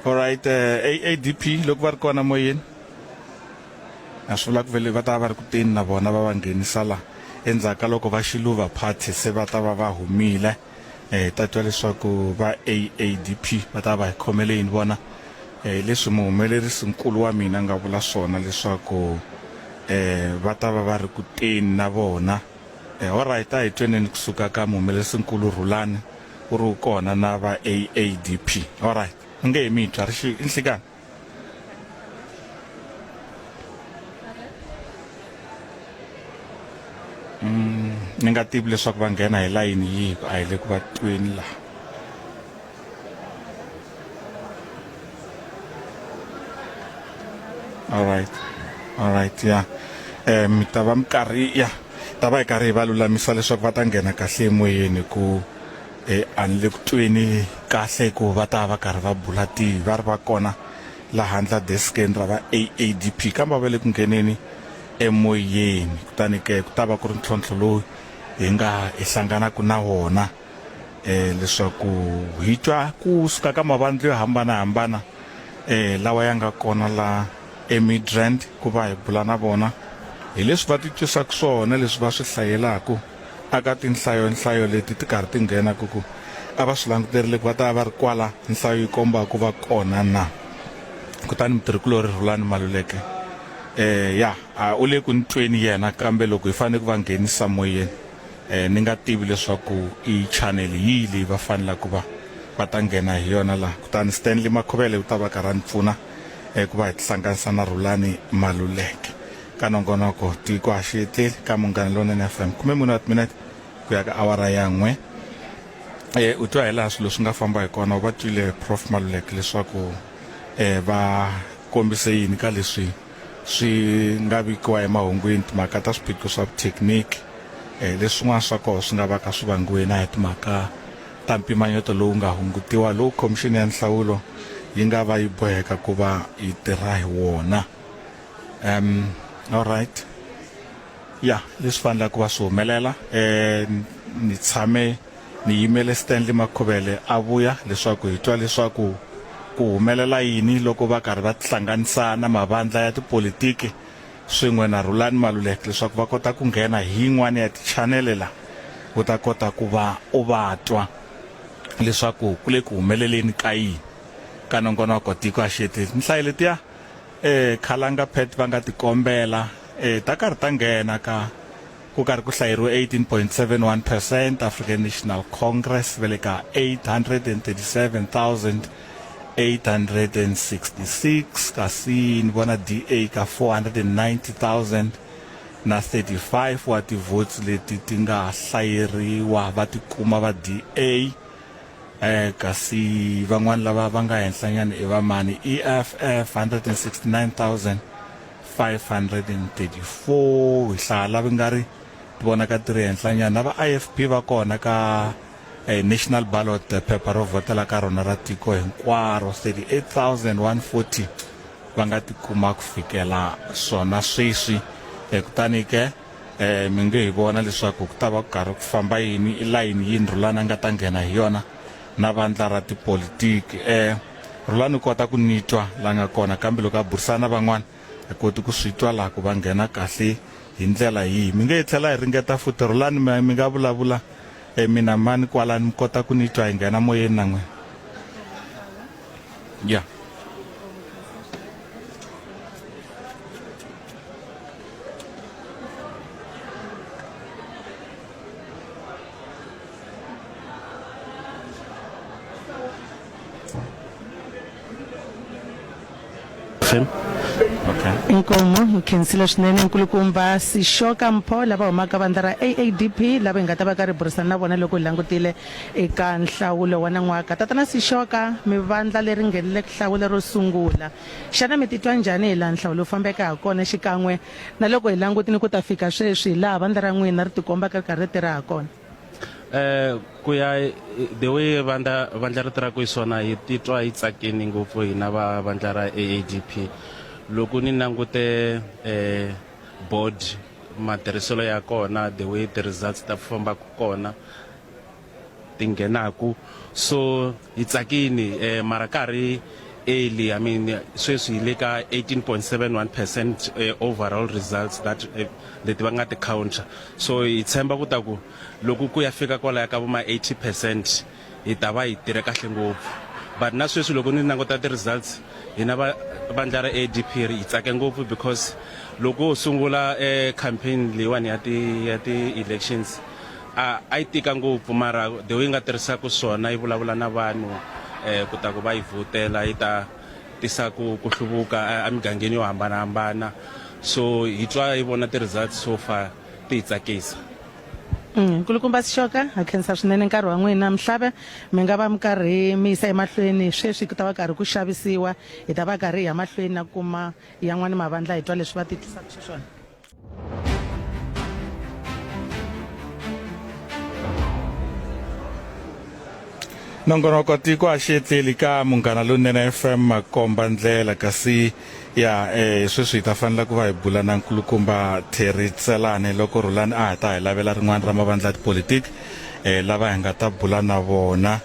all right, AADP loko va ri kona moyeni a swi vula ku vele va ta va ri ku teni na vona va va nghenisa la endzhaku ka loko va Xiluva Party se va ta va va humile. Ta twa leswaku va AADP va ta va hi khomele yini vona leswi muhumelerisi nkulu wa mina nga vula swona leswaku va ta va va ri ku teni na vona. All right, a hi tweneni kusuka ka muhumelerisi nkulu Rhulani u ri u kona na va AADP. All right, nge hi mi twa ri xi nhlikani. Ni nga tivi leswaku va nghena hi layini yihi ku a hi le ku va tweni laha. All right. All right, yeah. Eh mi ta va mi karhi ya ta va hi karhi hi va lulamisa leswaku va ta nghena kahle emoyeni ku eh a ni le ku tweni kahle ku va ta va karhi va bula tihi va ri va kona laha handla deskeni ra va AADP kambe va le ku ngheneni emoyeni kutani ke ku ta va ku ri ntlhontlho lowu hi nga hi hlanganaka na wona eh leswaku hi twa ku suka ka mavandla yo hambanahambana eh lawa ya nga kona la eMidrand ku va hi bula na vona hi leswi va titwisaka swona leswi va swi hlayelaka aka tinhlayo-nhlayo leti ti karhi ti nghena ku ku a va swi languterile ku va ta va ri kwala nhlayo yi kombaka va kona na kutani mutirhikulorhi Rhulani Maluleke eh ya a u le ku ni tweni yena kambe loko hi fanele ku va nghenisa moyeni eh ni nga tivi leswaku i channel yihi leyi va fanelaka ku va va ta nghena hi yona laha kutani Stanley Makhuvele u ta va karhi a ni pfuna eh ku va hi tihlanganisa na Rhulani Maluleke ka nongonoko tiko a xi etleli ka Munghana Lonene FM 14 wa timinete ku ya ka awara ya n'we eh u twa hi laha swilo swi nga famba hi kona u va twile Prof Maluleke leswaku eh va kombise yini ka leswi swi nga vikiwa emahungwini timhaka ta swiphiqo swa vuthekiniki eh leswin'wana swa kona swi nga va ka swi vangiwe na hi timhaka ta mpimanyeto lowu nga hungutiwa lowu khomixini ya nhlawulo yi nga va yi boheka ku va yi tirha hi wona um all right ya leswi fanelaka ku va swi humelela um ni tshame ni yimele Stanley Makhuvele a vuya leswaku hi twa leswaku ku humelela yini loko va karhi va tihlanganisa na mavandla ya tipolitiki swin'we na Rhulani Maluleke leswaku va kota ku nghena hi yin'wana ya tichanele la u ta kota ku va u va twa leswaku ku le ku humeleleni ka yini ka nongonoko tiko a xi tinhlayo letiya eh Khalanga Pat va nga tikombela eh ta karhi ta nghena ka ku karhi ku hlayeriwe 18.71 percent African National Congress va le ka 837,866 kasi ni vona DA ka 490,000 na 35 wa ti-votes leti ti nga hlayeriwa va tikuma va DA eh kasi van'wana lava va nga henhlanyana i vamani EFF 169,534 hi hlaya lava nga ri ti vonaka ti ri henhlanyana na va IFP va kona ka eh, national ballot phepha ro vhotela ka rona ra tiko hinkwaro 38140 va nga tikuma ku fikela swona sweswi eh, kutani ke eh, mi nge hi vona leswaku ku ta va ku karhi ku famba yini i layini yini Rhulani a nga ta nghena hi yona na vandla ra tipolitiki eh Rhulani u kota ku ni twa la nga kona kambe loko a burisana na van'wana a koti ku swi twa laha ku va nghena kahle hi ndlela yihi mi nge hi tlhela hi ringeta futhi Rhulani mi nga vulavula eh, mina mani kwalani mi kota ku ni twa hi nghena moyeni na n'wina ya yeah. Okay. Inkomu hi khensile swinene nkulukumba Sishoka Mpho lava humaka vandla ra AADP lava hi nga ta va karhi burisana na vona loko hi langutile eka nhlawulo wa nan'waka. Tatana Sishoka, mi vandla leri ngheneleke nhlawulo ro sungula. Xana mi titwa njhani hi laha nhlawulo wu fambeke ha kona xikan'we na loko hi langutile ku ta fika sweswi hi laha vandla ra n'wina ri tikombaka ri karhi ri tirha ha kona? Eh ku ya the way vandla vandla ri tirhaka hi swona hi titwa hi tsakini ngopfu hina va vandla ra AADP loko ni langute eh board matirhiselo ya kona the way ti-results ta fambaka kona ti nghenaku so hi tsakini eh, mara ka ha ri early i mean sweswi hi le ka 18.71 percent eh, overall results that eh, leti va nga ti counter so hi tshemba ku ta ku loko ku ya fika kwalaya ka vo ma 80 percent hi ta va hi tirhe kahle ngopfu but na sweswi loko ni languta ti-results hina va vandla ra ADP ri hi tsake ngopfu because loko ho sungula eh, campaign leyiwani ya ti ya ti-elections a a yi tika ngopfu mara the way yi nga tirhisaka swona yi vulavula na vanhu eh, ku ta ku va yi vhotela yi ta tisa ku ku hluvuka emigangeni yo hambanahambana so hi twa hi vona ti-results so far ti hi tsakisa. Mm, nkulukumba Sishoka ha khensa swinene nkarhi wa n'wina Mhlave mi nga va mi karhi mi yisa emahlweni sweswi ku ta va karhi ku xavisiwa hi ta va karhi hi ya mahlweni na ku kuma yan'wana mavandla hi twa leswi va titwisaka xiswona. Nongonoko tiko a xi etleli ka Munghana Lonene FM makomba ndlela kasi ya eh sweswi hi ta fanela ku va hi bula na nkulukumba Terry Tselane loko Rhulani a ha ta hi lavela rin'wana ra mavandla ya tipolitiki eh lava hi nga ta bula na vona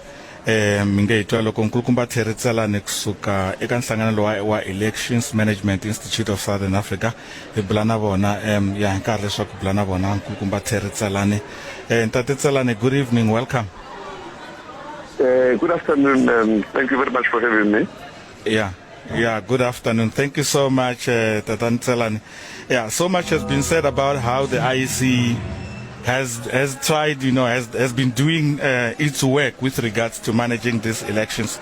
eh mi nge hi twa loko nkulukumba Terry Tselane kusuka eka nhlangano lowa wa Elections Management Institute of Southern Africa hi bula na vona um ya hi nkarhi leswaku bula na vona nkulukumba Terry Tselane eh ntate Tselane good evening welcome. Good afternoon. Thank you very much for having me. Yeah. Yeah, good afternoon. Thank you so much, Tatan Tselane. Yeah, so much has been said about how the IEC has has tried, you know, has has been doing its work with regards to managing these elections.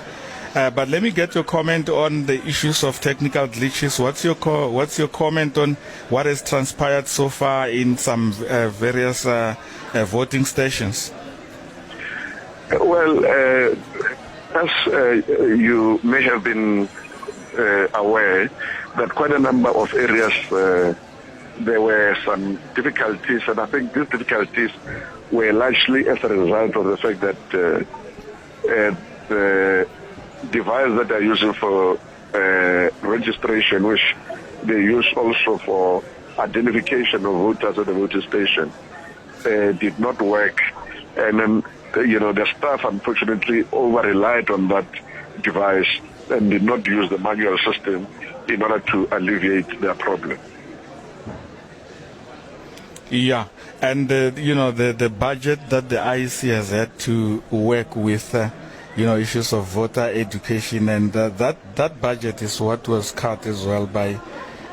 But let me get your comment on the issues of technical glitches. What's your what's your comment on what has transpired so far in some various voting stations? Well, as you may have been aware, that quite a number of areas there were some difficulties, and I think these difficulties were largely as a result of the fact that the device that they're using for registration, which they use also for identification of voters at the voting station, did not work. And then, you know, the staff unfortunately over-relied on that device and did not use the manual system in order to alleviate their problem. Yeah, and you know, the, the budget that the IEC has had to work with, you know, issues of voter education, and that, that budget is what was cut as well by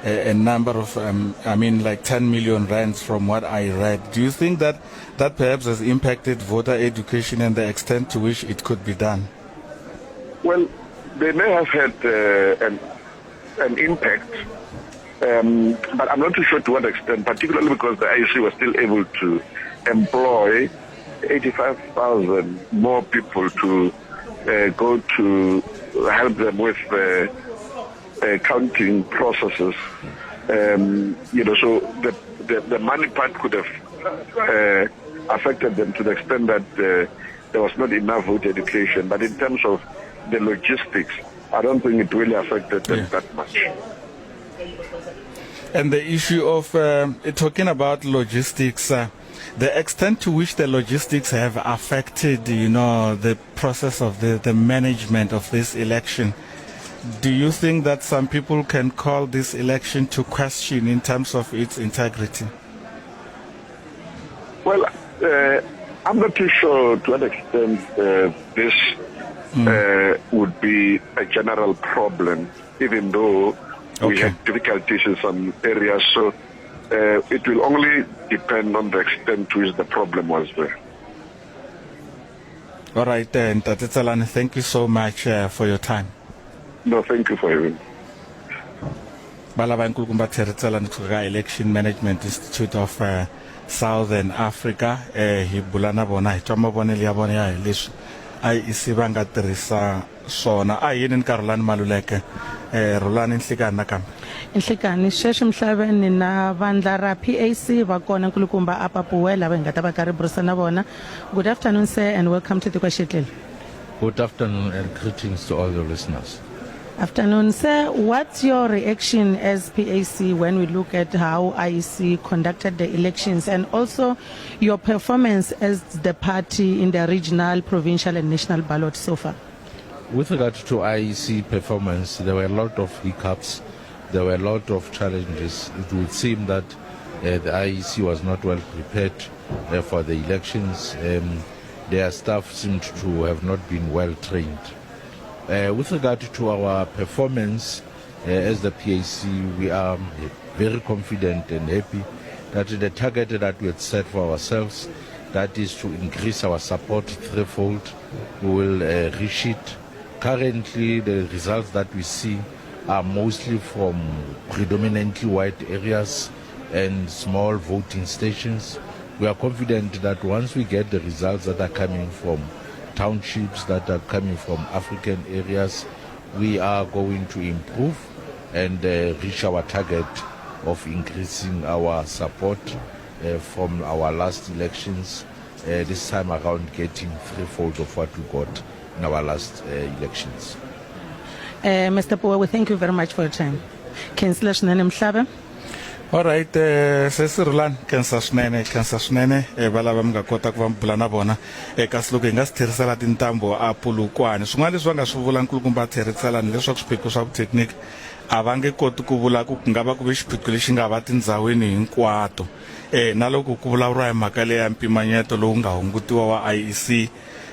a, a number of, I mean, like 10 million rands from what I read. Do you think that that perhaps has impacted voter education and the extent to which it could be done? Well, they may have had an, an impact, but I'm not too sure to what extent, particularly because the IEC was still able to employ 85,000 more people to go to help them with counting processes. You know, so the, the, the money part could have affected them to the extent that there was not enough voter education. But in terms of the logistics, I don't think it really affected them that much. And the issue of talking about logistics, the extent to which the logistics have affected, you know, the process of the, the management of this election, do you think that some people can call this election to question in terms of its integrity? Well, I'm not too sure to what extent this would be a general problem, even though we had difficulties in some areas. So it will only depend on the extent to which the problem was there. All right, then, Ntate Tselane, thank you so much for your time. No, thank you for having me. Ba lava nkulukumba Terry Tselane kusuka ka Election Management Institute of Southern Africa eh hi bula na vona hi twa mavonelo ya vona ya hi leswi IEC va nga tirhisa swona a hi yini ni ka Rhulani Maluleke eh Rhulani nhlikani nakambe. Nhlikani sweswi Mhlaveni na vandla ra PAC va kona nkulukumba a Papuwe lava hi nga ta va karhi burisana na vona. Good afternoon sir and welcome to Tiko Xietlele. Good afternoon and greetings to all your listeners. Afternoon, sir. What's your reaction as PAC when we look at how IEC conducted the elections and also your performance as the party in the regional, provincial and national ballot so far? With regard to IEC performance, there were a lot of hiccups. There were a lot of challenges. It would seem that the IEC was not well prepared for the elections. Their staff seemed to have not been well trained. With regard to our performance as the PAC, we are very confident and happy that the target that we had set for ourselves, that is to increase our support threefold, we will reach it. Currently, the results that we see are mostly from predominantly white areas and small voting stations. We are confident that once we get the results that are coming from townships, that are coming from African areas, we are going to improve and uh, reach our target of increasing our support uh, from our last elections, uh, this time around getting threefold of what we got in our last uh, elections. Uh, Mr. Pua, we thank you very much for your time. Khensile swinene Mhlave. Alright eh sesi Rulani khensa swinene khensa swinene eh va lava mi nga kota ku va mi bula na vona eh kasi loko hi nga si tlherisela tintambo a Polokwane swin'wana leswi va nga swi vula nkulukumba Tlheriselani leswaku swiphiqo swa vuthekiniki a va nge koti ku vula ku ku nga va ku ve xiphiqo lexi nga va tindhawini hinkwato eh na loko ku vulavuriwa hi mhaka leya mpimanyeto lowu nga hungutiwa wa IEC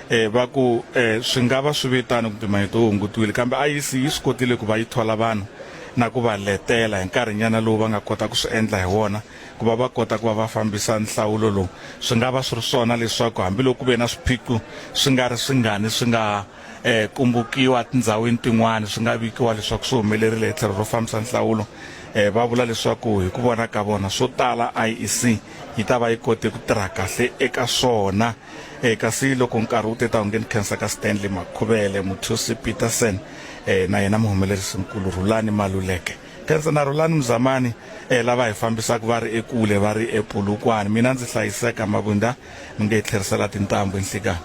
eh va ku eh swi nga va swi ve tano ku mpimanyeto wu hungutiwile kambe IEC yi swi kotile ku va yi thola vanhu na ku va letela hi nkarhinyana lowu va nga kota ku swi endla hi wona ku va va kota ku va va fambisa nhlawulo lowu swi nga va swi ri swona leswaku hambiloko ku ve na swiphiqo swi nga ri swingani swi nga eh kumbukiwa tindhawini tin'wana swi nga vikiwa leswaku swi humelerile hi tlhelo ro fambisa nhlawulo eh va vula leswaku hi ku vona ka vona swo tala IEC yi ta va yi kote ku tirha kahle eka swona eh kasi loko nkarhi wu te ta nge ni khensa ka Stanley Makhuvele Muthusi Peterson eh na yena muhumelerisinkulu Rhulani Maluleke khensa na Rhulani Mzamani eh lava hi fambisaka va ri ekule va ri ePolokwane mina ndzi hlayiseka Mabunda mi nge hi tlherisela tintambu enhlikani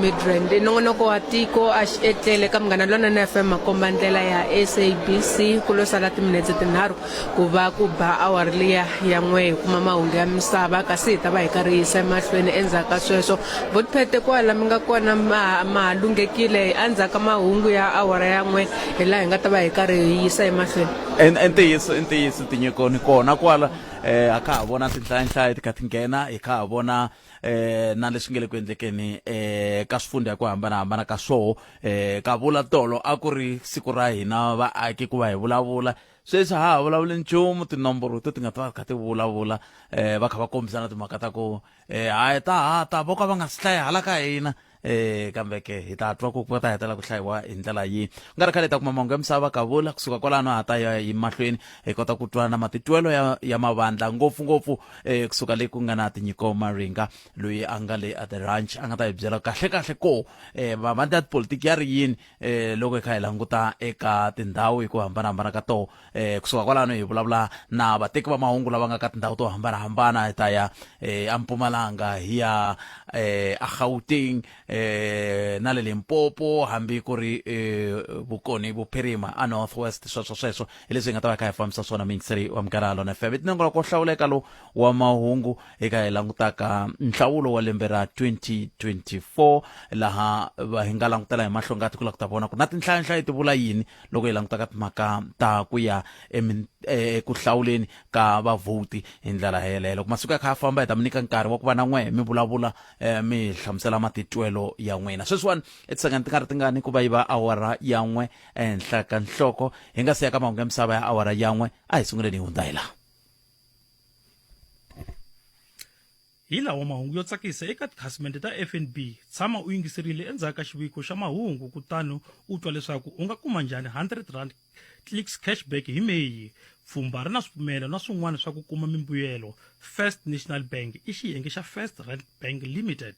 Midrand i nongonoko wa tiko a xi etlele ka Munghana Lonene FM makomba ndlela ya SABC ku lo sala timinetse tinharhu ku va ku ba awara liya ya n'we hi kuma mahungu ya misava kasi hi ta va hi karhi hi yisa emahlweni endzhaku ka sweswo votphete kwala mi nga kona ma ma ha lunghekile endzhaku ka mahungu ya awara ya n'we hi laha hi nga ta va hi karhi hi yisa emahlweni I ntiyiso i ntiyiso tinyiko ni kona kwala eh a kha ha vona tinhlayanhlaya ti kha ti nghena hi kha ha vona eh na leswi nge le ku endlekeni eh ka swifundha hi ku hambanahambana ka swoho eh ka vula tolo a ku ri siku ra hina vaaki ku va hi vulavula sweswi ha ha vulavuli nchumu tinomboro to ti nga ta va kha ti vulavula eh va kha va kombisana timhaka ta ku eh hayi ta ha ta vo ka va nga swi hlayi hala ka hina eh kambe ke hi ta twa ku va ta hetelela ku hlayiwa hi ndlela yihi ku nga ri khale hi ta kuma mahungu ya misava ka vula kusuka kwalano ha ta ya hi mahlweni hi kota ku twa na matitwelo ya, ya mavandla ngopfungopfu eh kusuka le ku nga na tinyiko maringa loyi a nga le at the ranch a nga ta hi byela kahle kahle ko eh mavandla ya tipolitiki ya ri yini eh loko hi kha hi languta eka tindhawu hi ku hambanahambana ka toho eh kusuka kwalano hi vulavula na vateki va mahungu lava nga ka tindhawu to hambanahambana hi ta ya eh eMpumalanga hi ya eh eGauteng eh na le Limpopo hambi ku ri eh Bokone Bophirima a North West sweswo sweswo hi leswi hi nga ta va hi kha hi fambisa swona muyingiseri wa Munghana Lona FM i tinongonoko hlawuleka lowu wa mahungu eka hi langutaka nhlawulo wa lembe ra 2024 laha va hi nga langutela hi mahlongati ku la ku ta vona ku na tinhlayanhlayo ti vula yini loko hi langutaka timhaka ta ku ya eku hlawuleni ka vavhoti hi ndlela yeleyo loko masiku ya kha ya famba hi ta mi nyika nkarhi wa ku va na n'we mi vulavula eh, mi hlamusela matitwelo ya n'wina sweswiwani etisangani ti nga ri tingani ku va yi va awara ya n'we ehenhla ka nhloko hi nga si ya ka mahungu ya misava ya awara ya n'we a hi sunguleni hi hundza hi laha Hi lawa mahungu yo tsakisa eka tikhasimende ta FNB. Tshama u yingiserile endzhaku ka xiviko xa mahungu kutani u twa leswaku u nga kuma njhani R100 Clicks Cashback hi Meyi. Pfhumba ri na swipimelo na swin'wana swa ku kuma mimbuyelo. First National Bank i xiyenge xa First Rand Bank Limited.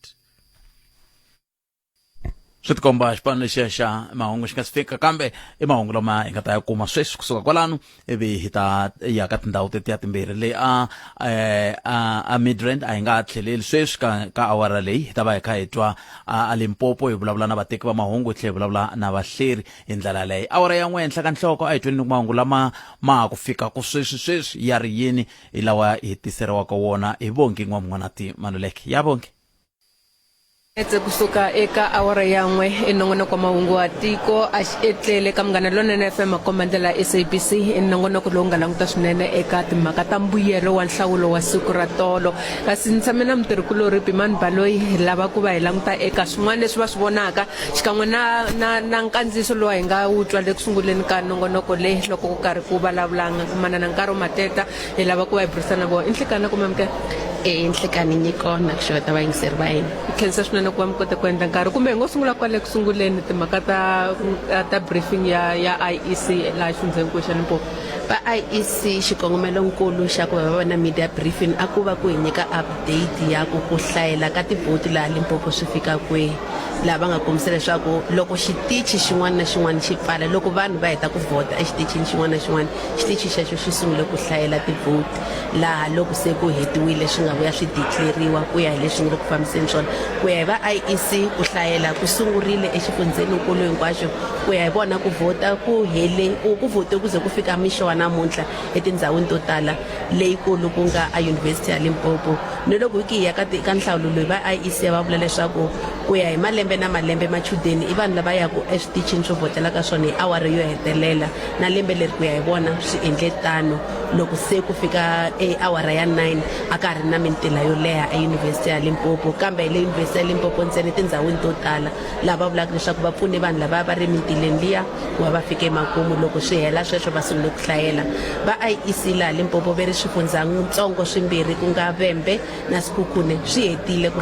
Swi tikomba xipano lexiya xa mahungu xi nga si fika kambe i mahungu lama hi nga ta ya kuma sweswi kusuka kwalano ivi hi ta ya ka tindhawu tetiya timbirhi leyi a eh, a a midrand a hi nga ha tlheleli sweswi ka ka awara leyi hi ta va hi kha hi twa a a limpopo hi vulavula na vateki va mahungu hi tlhela hi vulavula na vahleri hi ndlela leyi awara ya n'we henhla ka nhloko a hi tweni ni mahungu lama ma ha ku fika ku sweswi sweswi ya ri yini hi lawa hi tiseriwaka wona hi vongi n'wamun'wanati maluleke ya vongi Etse kusuka eka awara ya n'we i nongonoko wa mahungu wa tiko a xi etlele ka Munghana Lonene FM makomba ndlela ya SABC i nongonoko lowu nga languta swinene eka timhaka ta mbuyelo wa nhlawulo wa siku ra tolo kasi ni tshame na mutirhikulorhi Pimani Baloyi hi lava ku va hi languta eka swin'wana leswi va swi vonaka xikan'we na na na nkandziyiso lowu hi nga wu twa le ku sunguleni ka nongonoko leyi loko ku karhi ku vulavula manana Nkaro Mateta hi lava ku va hi burisana na vona i nhlikana kumbe amukela. E nhlikani nyiko na ku xeweta vayingiseri va hina. Hi khensa swinene ku va mi kote ku endla nkarhi kumbe hi ngo sungula kwale ku sunguleni timhaka ta ta briefing ya ya IEC laha xifundzhenikulu xa Limpopo. Va IEC xikongomelonkulu xa ku va va va na media briefing a ku va ku hi nyika update ya ku ku hlayela ka tivhoti laha Limpopo swi fika kwihi. Laha va nga kombisa leswaku loko xitichi xin'wana na xin'wana xi pfala loko vanhu va heta ku vhota exitichini xin'wana na xin'wana xitichi xexo xi sungule ku hlayela tivhoti laha loko se ku hetiwile swi nga vuya swi declariwa ku ya hi leswi nga le ku fambiseni swona. Ku ya hi va IEC ku hlayela ku sungurile exifundzheninkulu hinkwaxo ku ya hi vona ku vhota ku hele ku vhotiwe ku ze ku fika mixo wa namuntlha etindhawini to tala leyikulu ku nga eYunivhesiti ya Limpopo. Ni loko hi ki hi ya ka ka nhlawulo loyi va IEC va vula leswaku ku ya hi malembe na malembe machudeni i vanhu lava yaka eswitichini swo vhotela ka swona hi awara yo hetelela na lembe leri ku ya hi vona swi endle tano loko se ku fika e awara ya 9 a ka ha ri na mintila yo leha eYunivhesiti ya Limpopo kambe hi le Yunivhesiti ya Limpopo ntsena etindhawini to tala laha va vulaka leswaku va pfune vanhu lava va ri emintileni liya ku va va fike emakumu loko swi hela sweswo va sungule ku hlayela va IEC laha Limpopo ve ri swifundzantsongo swimbirhi ku nga Vhembe na Sekhukhune swi hetile ku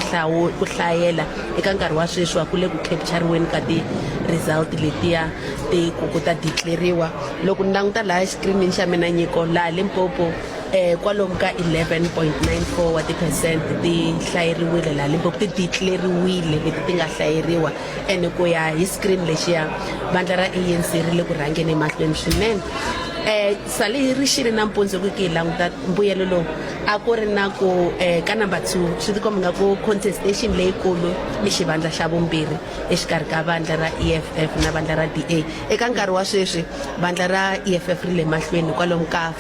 ku hlayela eka nkarhi wa sweswi wa ku le ku capture-riweni ka ti-result letiya ti ku ku ta declariwa loko ni languta laha xikrinini xa mina nyiko laha Limpopo eh kwalomu ka 11.94 wa ti-percent ti hlayeriwile laha Limpopo ti declariwile leti ti nga hlayeriwa ene ku ya hi screen lexiya vandla ra ANC ri le ku rhangeni emahlweni swinene eh sale hi ri xile nampundzu ku ki hi languta mbuyelo lowu a ku ri na ku eh ka number 2 swi tikomba nga ku contestation leyikulu i xivandla xa vumbirhi exikarhi ka vandla ra EFF na vandla ra DA eka nkarhi wa sweswi vandla ra EFF ri le mahlweni kwalomu ka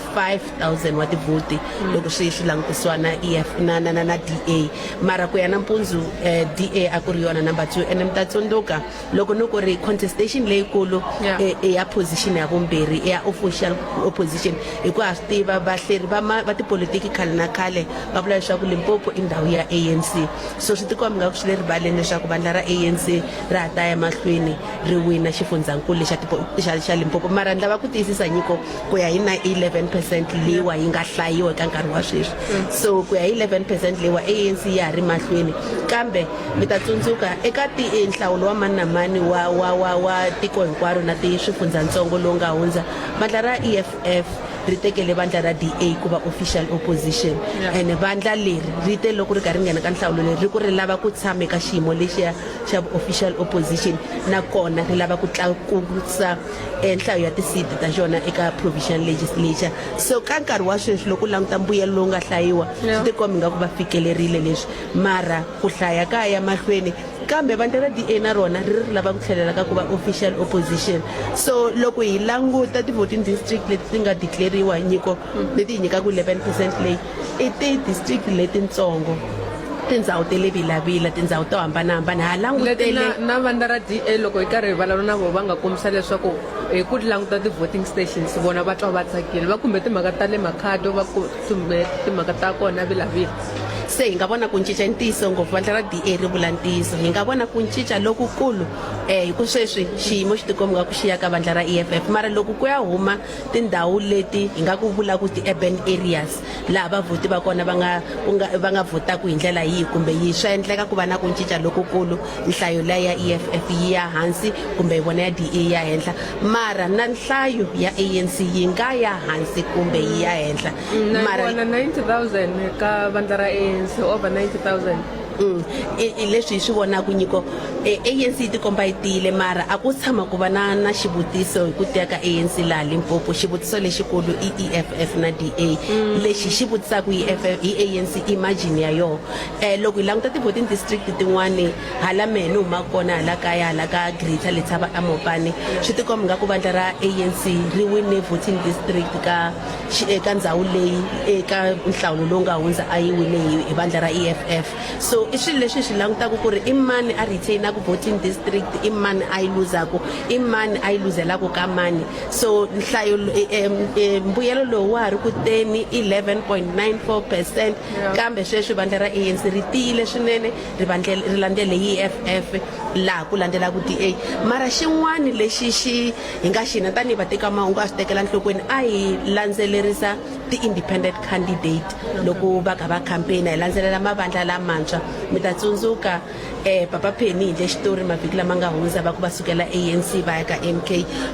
5000 wa tivhoti loko swi swi langutisiwa na EF na na na, na DA mara ku ya nampundzu eh, DA a ku ri yona number 2 ene mi ta tsundzuka loko ni ku ri contestation leyikulu Yeah. eh, i ya position ya vumbirhi i ya official opposition hikuva ha swi tiva vahleri va ma- va tipolitiki khale na khale va vula leswaku Limpopo i ndhawu ya ANC so swi tikomba nga ku swi le rivaleni leswaku vandla ra ANC ra ha ta ya mahlweni ri wina xifundzankulu lexa xa, xa Limpopo mara ni lava ku tiyisisa nyiko ku ya hi na 11 percent leyiwa yi nga hlayiwa eka nkarhi wa sweswi so ku ya hi 11 percent leyiwa ANC ya ha ri mahlweni kambe mi ta tsundzuka eka ti eh, nhlawulo wa mani na mani wa wa wa wa tiko hinkwaro na ti swifundzatsongo lowu nga hundza vandla ra EFF ri tekele vandla ra DA ku va official opposition ene vandla leri ri te loko ri karhi ri nghena ka nhlawulo leri ri ku ri lava ku tshama eka xiyimo lexiya xa official opposition nakona ri lava ku tlakusa eh, nhlayo ya tisiti ta xona eka provisional legislature so ka nkarhi wa sweswi loko u languta mbuyelo lowu nga hlayiwa swi tikomba ingaku va fikelerile leswi mara ku hlaya ka ya mahlweni kambe vandla ra DA na rona ri ri lava ku tlhelela ka ku va official opposition so loko hi languta ti-voting district leti ti nga declariwa nyiko leti hi nyikaka 11 percent leyi i ti-district letintsongo tindhawu ta le Vilavila tindhawu to hambanahambana ha leti langutele na, na vandla ra DA loko hi karhi hi vulavula na vona va nga kombisa leswaku hi ku languta ti-voting stations vona va twa va tsakile va khumbe timhaka ta le Makhado va khumbe timhaka ta kona Vilavila se hi nga vona ku cinca ntiyiso ngopfu vandla ra DA ri vula ntiyiso hi nga vona ku cinca lokukulu um hi ku sweswi xiyimo xi tikomba nga ku xi ya ka vandla ra EFF mara loko ku ya huma tindhawu leti hi nga ku vula ku ti-urban areas laha vavhoti va kona va nga ku nga va nga vhotaku hi ndlela yihi kumbe yihi swa endleka ku va na ku cinca lokukulu nhlayo liya ya EFF yi ya hansi kumbe hi vona ya DA yi ya henhla mara na nhlayo ya ANC yi nga ya hansi kumbe yi ya henhla na mara vona 90000 ka vandla ra ANC over 90000 Mm. I, i leswi hi swi vonaka nyiko e, ANC yi tikomba yi tiyile mara a ku tshama ku va na na xivutiso hi ku tiya ka ANC laha Limpopo xivutiso lexikulu i EFF na DA mm. lexi xi vutisaka hi EFF hi ANC i margin ya yona eh, loko hi languta ti-voting district tin'wani hala mehe ni huma kona hala kaya hala ka Greater Letaba aMopani swi tikomba nga ku vandla ra ANC ri wine voting district ka eka ndhawu leyi eka nhlawulo lowu nga hundza a yi wine hi vandla ra EFF so i swilo leswi hi swi langutaka ku ri i mani a retainaku voting district i mani a yi luzaku i mani a yi luzelaku ka mani so nhlayo mbuyelo lowu wa ha ri ku teni 11.94 percent kambe sweswi vandla ra ANC ri tiyile swinene ri ri landzele hi EFF laha ku landzelaka DA mara xin'wana lexi xi hi nga xina tanihi vatekamahungu a swi tekela nhlokweni a hi landzelerisa ti-independent candidate loko va kha va campaign hi landzelela mavandla lamantshwa mi ta tsundzuka um papa Penny hi ndle xitori mavhiki lama nga hundza va ku va sukela ANC va ya ka MK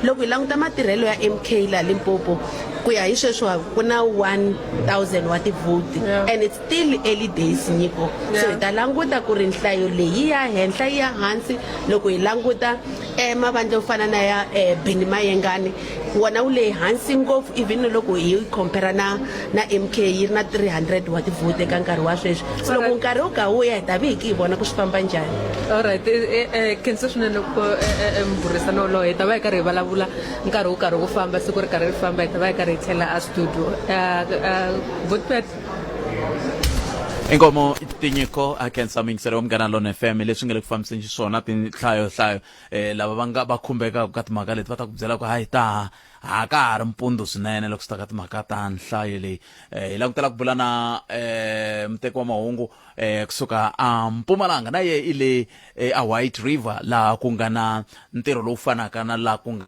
loko hi languta matirhelo ya MK laha Limpopo ku ya hi sweswo ku na 1000 wa tivhoti and it's still early days nyiko so hi ta languta ku ri nhlayo leyi ya henhla yi ya hansi loko hi languta um mavandla yo fana na ya um Benny Mayengani wona wu le hansi ngopfu even loko hi compare na na MK yi ri na 300 wa tivhoti eka nkarhi wa sweswi so loko nkarhi wu ka wu ya hi ta vi hi ki hi vona ku swi famba njhani. Alright khensa swinene ku mbhurisano wolowo hi ta va hi karhi hi vulavula nkarhi wu karhi wu famba siku ri karhi ri famba hi ta va hi karhi hi tlhela a studio Votpet. Inkomo tinyiko a khensa muyingiseri wa Munghana Lone FM leswi nga le ku fambiseni xiswona tinhlayohlayo eh, lava va nga va khumbekaka ka timhaka leti va ta ku byela ku hayi ta ha ka ha ri mpundzu swinene loko swi ta ka timhaka ta nhlayo leyi eh, hi langutela ku bula na eh, muteki wa mahungu eh, kusuka a Mpumalanga na ye i le eh, a White River laha ku nga na ntirho lowu fanaka na laha ku nga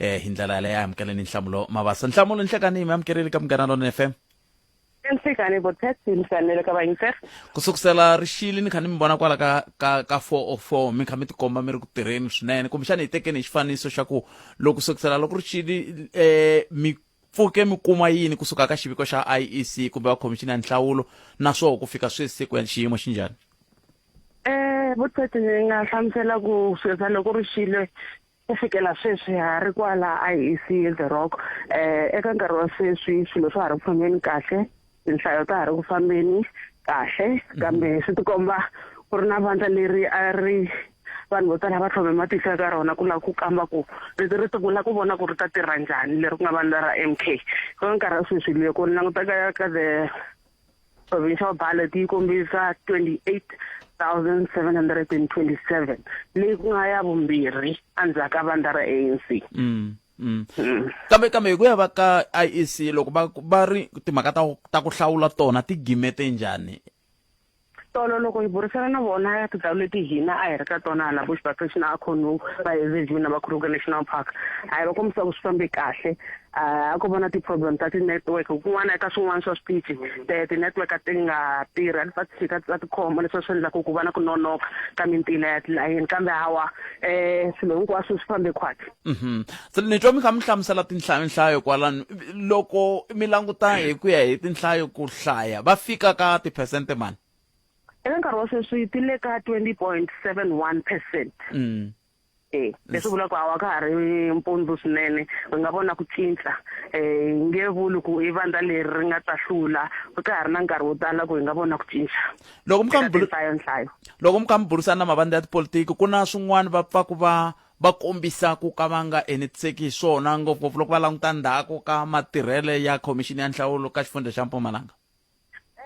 eh hi ndlela yaleyo a amukeleni nhlamulo mavasa nhlamulo nhlekani mi amukerile ka munghana lona fm Nhlekani Botet mi fanele ka vayingiseri ku sukusela rixili ni kha ni mi vona kwala ka ka ka 404 mi kha mi tikomba mi ri ku tirheni swinene kumbexana hi tekeni hi xifaniso xa ku loko sukusela loko rixili eh mi pfuke mi kuma yini kusuka ka xiviko xa IEC kumbe va khomixini ya nhlawulo naswona ku fika sweswi se ku ya xiyimo xi njhani Eh Botet ni nga hlamusela ku sukela loko rixile Ku fikela sweswi ha ri kwala IEC The Rock. Eka nkarhi wa sweswi swilo swa ha ri ku fambeni kahle, tinhlayo ta ha ri ku fambeni kahle, kambe swi tikomba ku ri na vandla leri a ri vanhu vo tala va tlhome matihlo eka rona ku lava ku kamba ku ri ri ku lava ku vona ku ri ta tirha njhani leri ku nga vandla ra M_K. Eka nkarhi wa sweswi loko ni languta ka ka the provincial ballot yi kombisa 28727 leyi ku nga ya vumbirhi endzhaku ka vandla ra ANC. Mm. Mm. Kambe kambe hi ku ya va ka IEC loko va va ri timhaka ta ta ku hlawula tona ti gimete njhani? Tolo loko hi burisana na vona tindhawu leti hina a hi ri ka tona hala Bushbuckridge na Acornhoek va Hazyview na va Kruger National Park a hi va kombisa ku swi fambe kahle a ko va na ti-problem ta ti-network kun'wana eka swin'wana swa switichi ti-network a ti nga tirhi a ti pfa ti fika a ti khoma leswi swi endlaku ku va na ku nonoka ka mintila ya tilayini kambe hawa um swilo hinkwaswo swi fambe khwatsi Se ni twa mi kha mi hlamusela tinhlayonhlayo kwalano loko mi languta hi ku ya hi tinhlayo ku hlaya va fika ka tiphesente mani eka nkarhi wa sweswi ti le ka 20.71 percent E, leswi vulaka ku hawa ka ha ri mpundzu swinene hi nga vona ku cinca um hi nge vuli ku i vandla leri ri nga ta hlula ka ha ri na nkarhi wo tala ku hi nga vona ku cinca loko mi kha mi tinhlayonhlayo loko mi kha mi burisana na mavandla ya tipolitiki ku na swin'wana va pfaku va va kombisa ku ka va nga enetiseki hi swona ngopfungopfu loko va languta ndzhaku ka matirhele ya khomixini ya nhlawulo ka xifundza xa Mpumalanga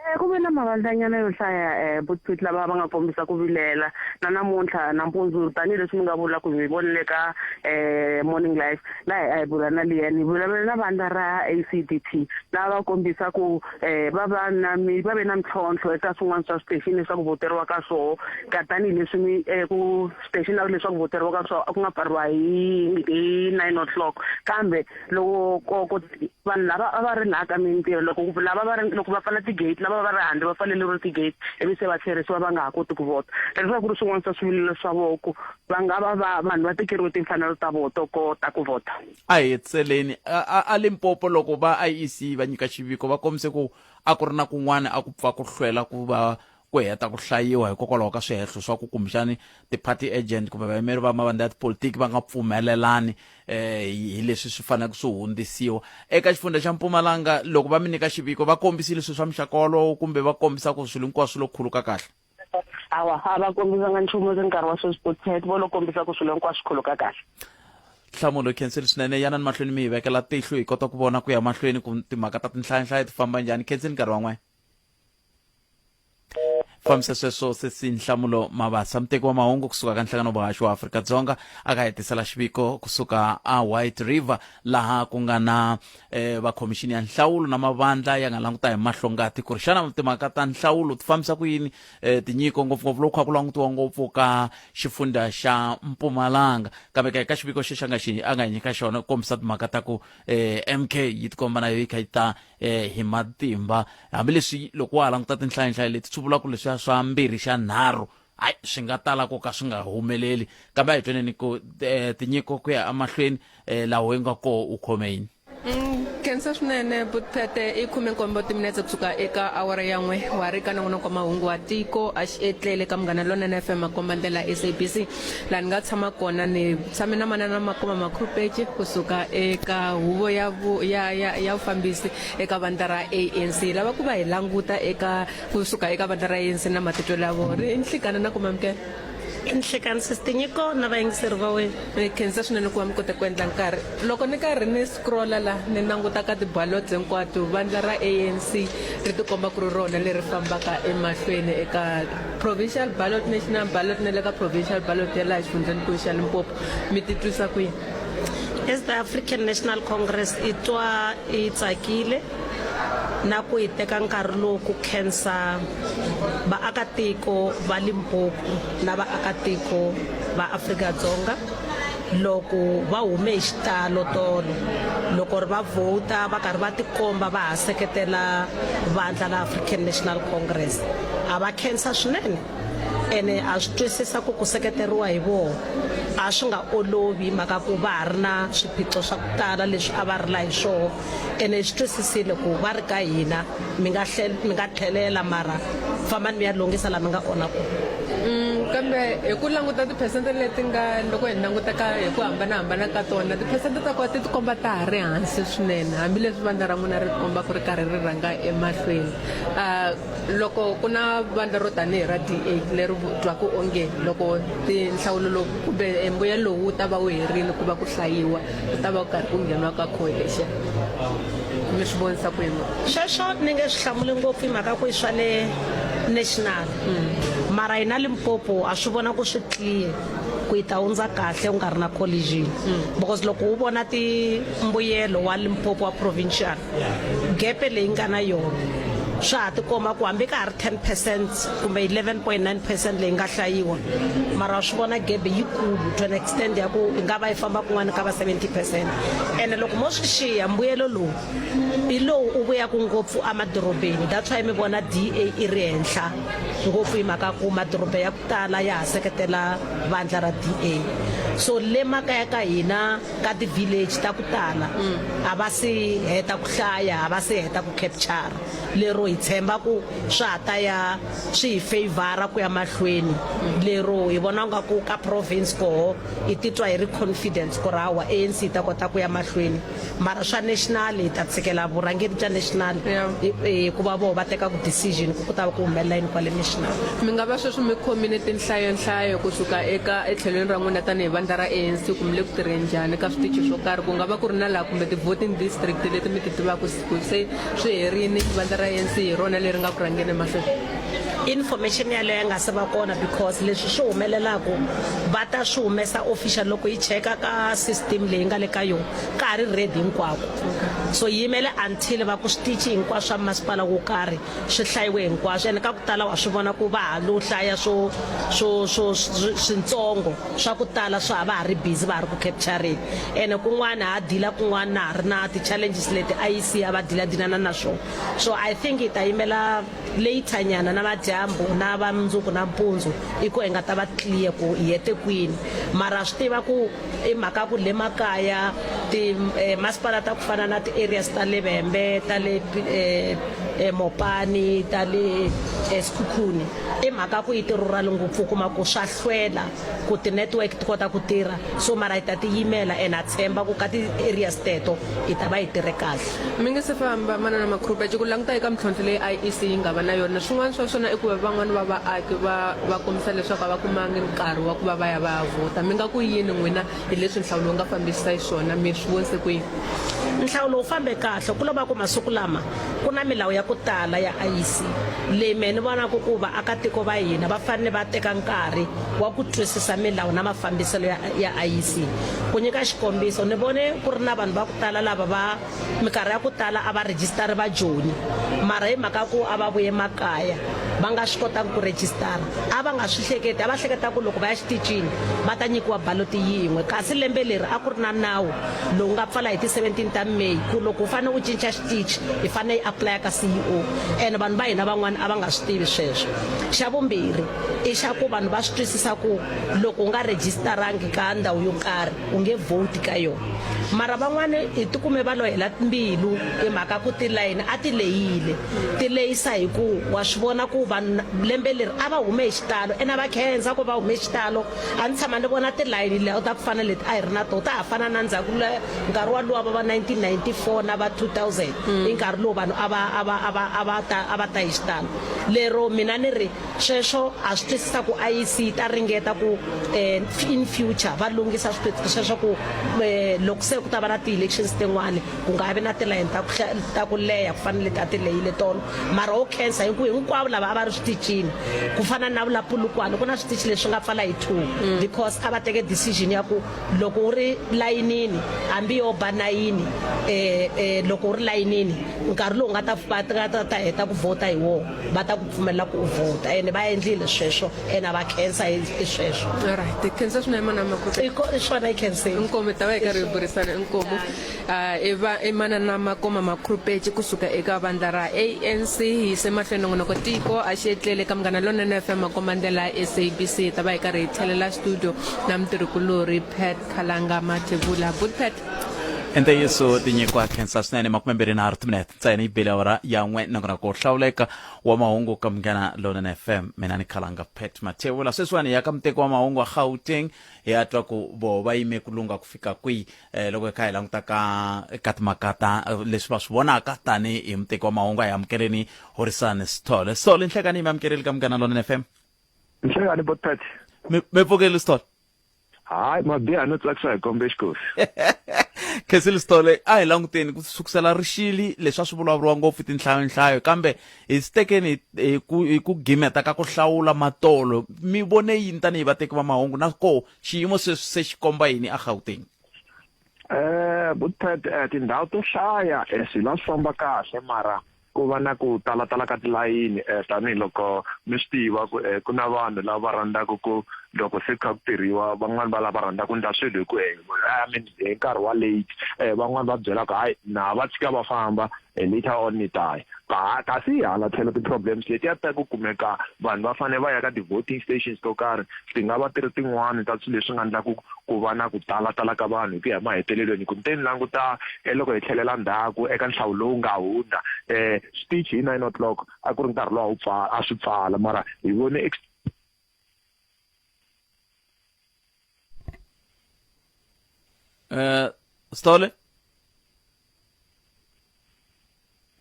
Eh, ku ve na mavandlanyana yo hlaya eh, butpit lava va nga kombisa ku vilela na namuntlha nampundzu tanihileswi mi nga vula ku hi vonile ka eh, morning life laha hi a hi bula na liyani hi vulavula na vandla ra ACDP lava va kombisa ku eh, va va na mi va ve na mintlhontlho eka swin'wana swa switexini leswaku voteriwa ka swoho ka tanihileswi mi eh, ku switexini leswaku voteriwa ka swoho a ku nga pfariwa hi hi 9 o'clock kambe loko ko ko vanhu lava a va ri laha ka mintirho loko lava va ri loko va pfala ti-gate lava va ri handle va pfaleleriwe ti-gate ivi se va tlherisiwa va nga ha koti ku vhota leswaku ku ri swin'wana swa swivilelo swa vona ku va nga va va vanhu va tekeriwe timfanelo ta vona to kota ku vhota a hi hetseleni a a Limpopo loko va IEC va nyika xiviko va kombise ku a ku ri na kun'wana a ku pfa ku hlwela ku va ku heta ku hlayiwa hikokwalaho ka swihehlo swa ku kumbexani ti-party agent kumbe vayimeri va mavandla ya tipolitiki va nga pfumelelani eh hi leswi swi faneleke swi hundzisiwa eka xifundza xa Mpumalanga loko va mi nyika xiviko va kombisile swilo swa muxaka wolowo kumbe va kombisa ku swilo hinkwaswo swi lo khuluka kahle hawa a va kombisanga nchumu eka nkarhi wa sweswi Butpet vo lo kombisa ku swilo hinkwaswo swi khuluka kahle nhlamulo khensile swinene yanani mahlweni mi hi vekela tihlo hi kota ku vona ku ya mahlweni ku timhaka ta tinhlayanhlaya ti famba njhani khensile nkarhi wa n'we. Fambisa sweswo sesi Nhlamulo Mabasa, muteki wa mahungu kusuka ka Nhlangano Vuhaxi wa Afrika-Dzonga, a ka hetisela xiviko kusuka a White River laha ku nga na eh, va khomixini ya nhlawulo na mavandla ya nga languta hi mahlongati ku ri xana timhaka ta nhlawulo ti fambisa ku yini eh, tinyiko ngopfungopfu loko kha ku langutiwa ngopfu ka xifundha xa Mpumalanga. Kambe ka eka xiviko xexi a nga xi a nga hi nyika xona ku kombisa timhaka ta ku eh, MK yi tikomba na yo yi kha yi ta eh, hi matimba hambileswi loko wa ha languta tinhlayonhlayo leti swi vula ku leswiya swa mbirhi xa nharhu hayi swi nga tala ku ka swi nga humeleli kambe a hi tweneni ku eh, tinyiko ku ya emahlweni eh, laha yi nga koho u khome yini. Khensa swinene Butphete. I khumenkombo timinetse kusuka eka awara ya n'we wa ri ka nongonoko wa mahungu wa tiko a xi etlele ka Munghana Lonene FM makombandlela SABC laha ni nga tshama kona ni tshame na manana Makoma Makhurupetje kusuka eka huvo ya vu ya ya ya vufambisi eka vandla ra ANC lava ku va hi languta eka kusuka eka vandla ra ANC na matitwelo ya vona i nhlikana na kuma amukela. I nhlikani sesi Tinyiko na vayingiseri va wena. Ni khensa swinene ku va mi kote ku endla nkarhi. Loko ni karhi ni scrolla la ni languta ka ti-ballots hinkwato vandla ra ANC ri tikomba ku ri rona leri fambaka emahlweni eka provincial ballot, national ballot na le ka provincial ballot ya laha xifundzhenikulu xa Limpopo. Mi titwisa ku yini? As the African National Congress i twa i tsakile na ku hi teka nkarhi lowu ku khensa vaakatiko va Limpopo na vaakatiko va Afrika-Dzonga loko va hume hi xitalo tolo loko ri va vhota va karhi va tikomba va ha seketela vandla la African National Congress. Ha va khensa swinene ene ha swi twisisa ku ku seketeriwa hi voho a swi nga olovi hi mhaka ku va ha ri na swiphiqo swa ku tala leswi a va rila hi swoho ene hi swi twisisile ku va ri ka hina mi nga mi nga tlhelela mara fambani mi ya lunghisa la mi nga onha kona. Kambe hi ku languta tiphesente leti nga loko hi languta ka hi ku hambanahambana ka tona tiphesente ta kona ti tikomba ta ha ri hansi swinene hambileswi vandla ra n'wina ri tikombaka ri karhi ri rhanga emahlweni. Loko ku na vandla ro tanihi ra DA leri twaka onge loko tinhlawulo lowu kumbe mbuyelo lowu wu ta va wu herile ku va ku hlayiwa ku ta va ku karhi ku ngheniwa ka coalition mi swi vonisa ku yini? Sweswo ni nge swi hlamuli ngopfu hi mhaka ku i swa le national mara hina Limpopo ha swi vona ku swi clear ku yi ta hundza kahle ku nga ri na collision because loko u vona ti mbuyelo wa Limpopo wa provincial Gepe leyi nga na yona swa ha tikomba ku hambi ka ha ri 10 percent kumbe 11.9 percent leyi nga hlayiwa mara wa swi vona gebe yikulu to an extent ya ku yi nga va yi famba kun'wana ka va 70 percent ene loko mo swi xiya mbuyelo lowu hi lowu u vuyaka ngopfu emadorobeni that's why mi vona DA i ri henhla ngopfu hi mhaka ku madoroba ya ku tala ya ha seketela vandla ra DA so le makaya ka hina ka ti-village ta ku tala a va si heta ku hlaya a va si heta ku capture lero hi tshemba ku swa ha ta ya swi hi favor ku ya mahlweni lero hi vona nga ku ka province koho hi titwa hi ri confidence ku ri hawa ANC yi ta kota ku ya mahlweni mara swa national hi ta tshikela vurhangeri bya national hikuva voho va tekaka decision ku ku ta va ku humelela yini kwale national. Mi nga va sweswi mi khomile tinhlayonhlayo ku suka eka etlhelweni ra n'wina tanihi vandla ra ANC ku mi le ku tirheni njhani ka switichi swo karhi ku nga va ku ri na laha kumbe ti-voting district leti mi ti tivaka ku se swi herini vandla ra ANC hi rona leri nga ku rhangeni emahlweni? Information yaleyo ya nga se va kona because leswi swi humelelaku va ta swi humesa official loko yi cheka ka system leyi nga le ka yona ka ha ri ready hinkwako so yi yimele until va ku switichi hinkwaswo swa masipala wo karhi swi hlayiwe hinkwaswo ene ka ku tala wa swi vona ku va ha lo hlaya swo swo swo swintsongo swa ku tala swa ha va ha ri busy va ha ri ku capturing ene kun'wana ha dila kun'wana na ha ri na ti-challenges leti IEC a va dila dilana na swona so I think hi ta yimela later nyana na madyambu na va mundzuku na mpundzu i ku hi nga ta va clear ku hi hete kwini mara swi tiva ku I mhaka ku le makaya ti masipala ta ku fana na ti areas ta le Vhembe, ta le Mopani, ta le Sekhukhune i mhaka ku i ti rural ngopfu u kuma ku swa hlwela ku ti network ti kota ku tirha so mara hi ta ti yimela and ha tshemba ku ka ti areas teto hi ta va hi tirhe kahle. Mi nga se famba manana Makhurupetje ku languta eka mintlhontlho leyi IEC yi nga va na yona swin'wana swa swona i ku va van'wana va vaaki va va kombisa leswaku a va kumangi nkarhi wa ku va va ya va ya vhota. Mi nga ku yini n'wina hi leswi nhlawulo wu nga fambisisa xiswona? Mi swi vonise ku yini? Nhlawulo wu fambe kahle ku lo va ku masiku lama ku na milawu ya ku tala ya IEC leyi mehe ni vonaka ku vaakatiko va hina va fanele va teka nkarhi wa ku twisisa milawu na mafambiselo ya, ya IEC. Ku nyika xikombiso, ni vone ku ri na vanhu va ku tala lava va minkarhi ya ku tala a va rejistari va Joni mara hi mhaka ku a va vuye makaya va nga swi kotanga ku rejistara a va nga swi hleketi a va hleketa ku loko va ya xitichini va ta nyikiwa baloti yin'we kasi lembe leri a ku ri na nawu lowu nga pfala hi ti 17 ta May ku loko u fanele u cinca xitichi i fanele i apply ka CEO and vanhu va hina van'wana a va nga swi tivi sweswo xa vumbirhi i xa ku vanhu va swi twisisa ku loko u nga rejistarangi ka ndhawu yo karhi u nge vote ka yona mara van'wana hi tikume va lo hela mbilu hi mhaka ku tilayini a ti lehile ti lehisa hi ku wa swi vona ku vanhu lembe leri a va hume hi xitalo ene a va khensa ku va hume hi xitalo a ni tshama ni vona tilayini leyo ta ku fana leti a hi ri na toho ta ha fana na ndzhaku le nkarhi walowa va va 1994 na va 2000 i nkarhi lowu vanhu a va a va a va a va ta a va ta hi xitalo lero mina ni ri Sweswo ha swi twisisa ku IEC yi ta ringeta ku in future va lunghisa swiphiqo sweswo ku loko se ku ta va na ti-elections tin'wani ku nga vi na tilayini ta ku ta ku leha ku fana na leti a ti lehile tolo. Mara ho khensa hi ku hinkwavo lava a va ri switichini ku fana na la Polokwane ku na switichi leswi nga pfala hi 2 because a va teke decision ya ku loko u ri layinini hambi yo ba nayini loko u ri layinini nkarhi lowu nga ta va ta ta heta ku vhota hi wona va ta ku pfumelela ku u vhota ene va endlile sweswo ene a va khensa hi sweswo. Alright, khensa swinene mana Makhupe. I swona i khensile. Inkomu ta va hi karhi hi burisana inkomu. I va i manana Makoma Makhurupetje kusuka eka vandla ra ANC hi yise mahlweni nongonoko tiko a xi etlele ka Munghana Lonene FM makombandlela ya SABC hi ta va hi karhi hi tlhelela studio na mutirhikulorhi Pat Khalanga Mathebula. Good Pat. Ntiyiso tinyiko a khensa swinene 23 timinete ntsena yi bile awara ya n'we nongonoko wo hlawuleka wa mahungu ka Munghana Lonene FM mina ni Khalanga Pat Mathebula sweswiwani hi ya ka muteki wa mahungu wa Gauteng hi ya twa ku voho va yime ku lungha ku fika kwihi eh, loko hi kha hi languta ka ka timhaka ta eh, leswi va swi vonaka tani hi muteki wa mahungu a hi amukeleni Horisani Sithole Sithole nhlekani mi amukeleli ka Munghana Lonene FM Nhlekani Botpet mi mi pfukeli Sithole Hayi mabiha no tsakisa hi kombe xikosi. Khensile Sithole a hi languteni ku sukusela rixili leswi a swi vulavuriwa ngopfu tinhlayonhlayo kambe hi swi tekeni hi ku hi ku gimeta ka ku hlawula matolo mi vone yini tanihi vateki va mahungu na koho xiyimo sweswi se xi komba yini eGauteng? Eh Butpet eh, tindhawu to hlaya eh, swilo a swi famba kahle mara ku va na ku talatala ka tilayini eh, tanihiloko mi swi tiva ku eh, ku na vanhu lava va rhandzaka ku loko se kha ku tirhiwa van'wani va lava rhandzaka ku endla swilo hi ku eh, I mean hi nkarhi wa late eh, van'wani va byela ku hayi na va tshika va famba eh, later on ni ta ya ka kasi hi hala tlhelo ti-problems letiya ta ku kumeka vanhu va fanele va ya ka ti-voting stations to karhi ti nga va ti ri tin'wani ta swilo leswi nga endlaku ku va na ku talatala ka vanhu hi ku ya emahetelelweni ku ni te ni languta eh, loko hi tlhelela ndzhaku eka nhlawulo lowu nga hundza um switichi hi 9 o'clock a ku ri nkarhi lowu a wu pfala a swi pfala mara hi vone Eh, Sithole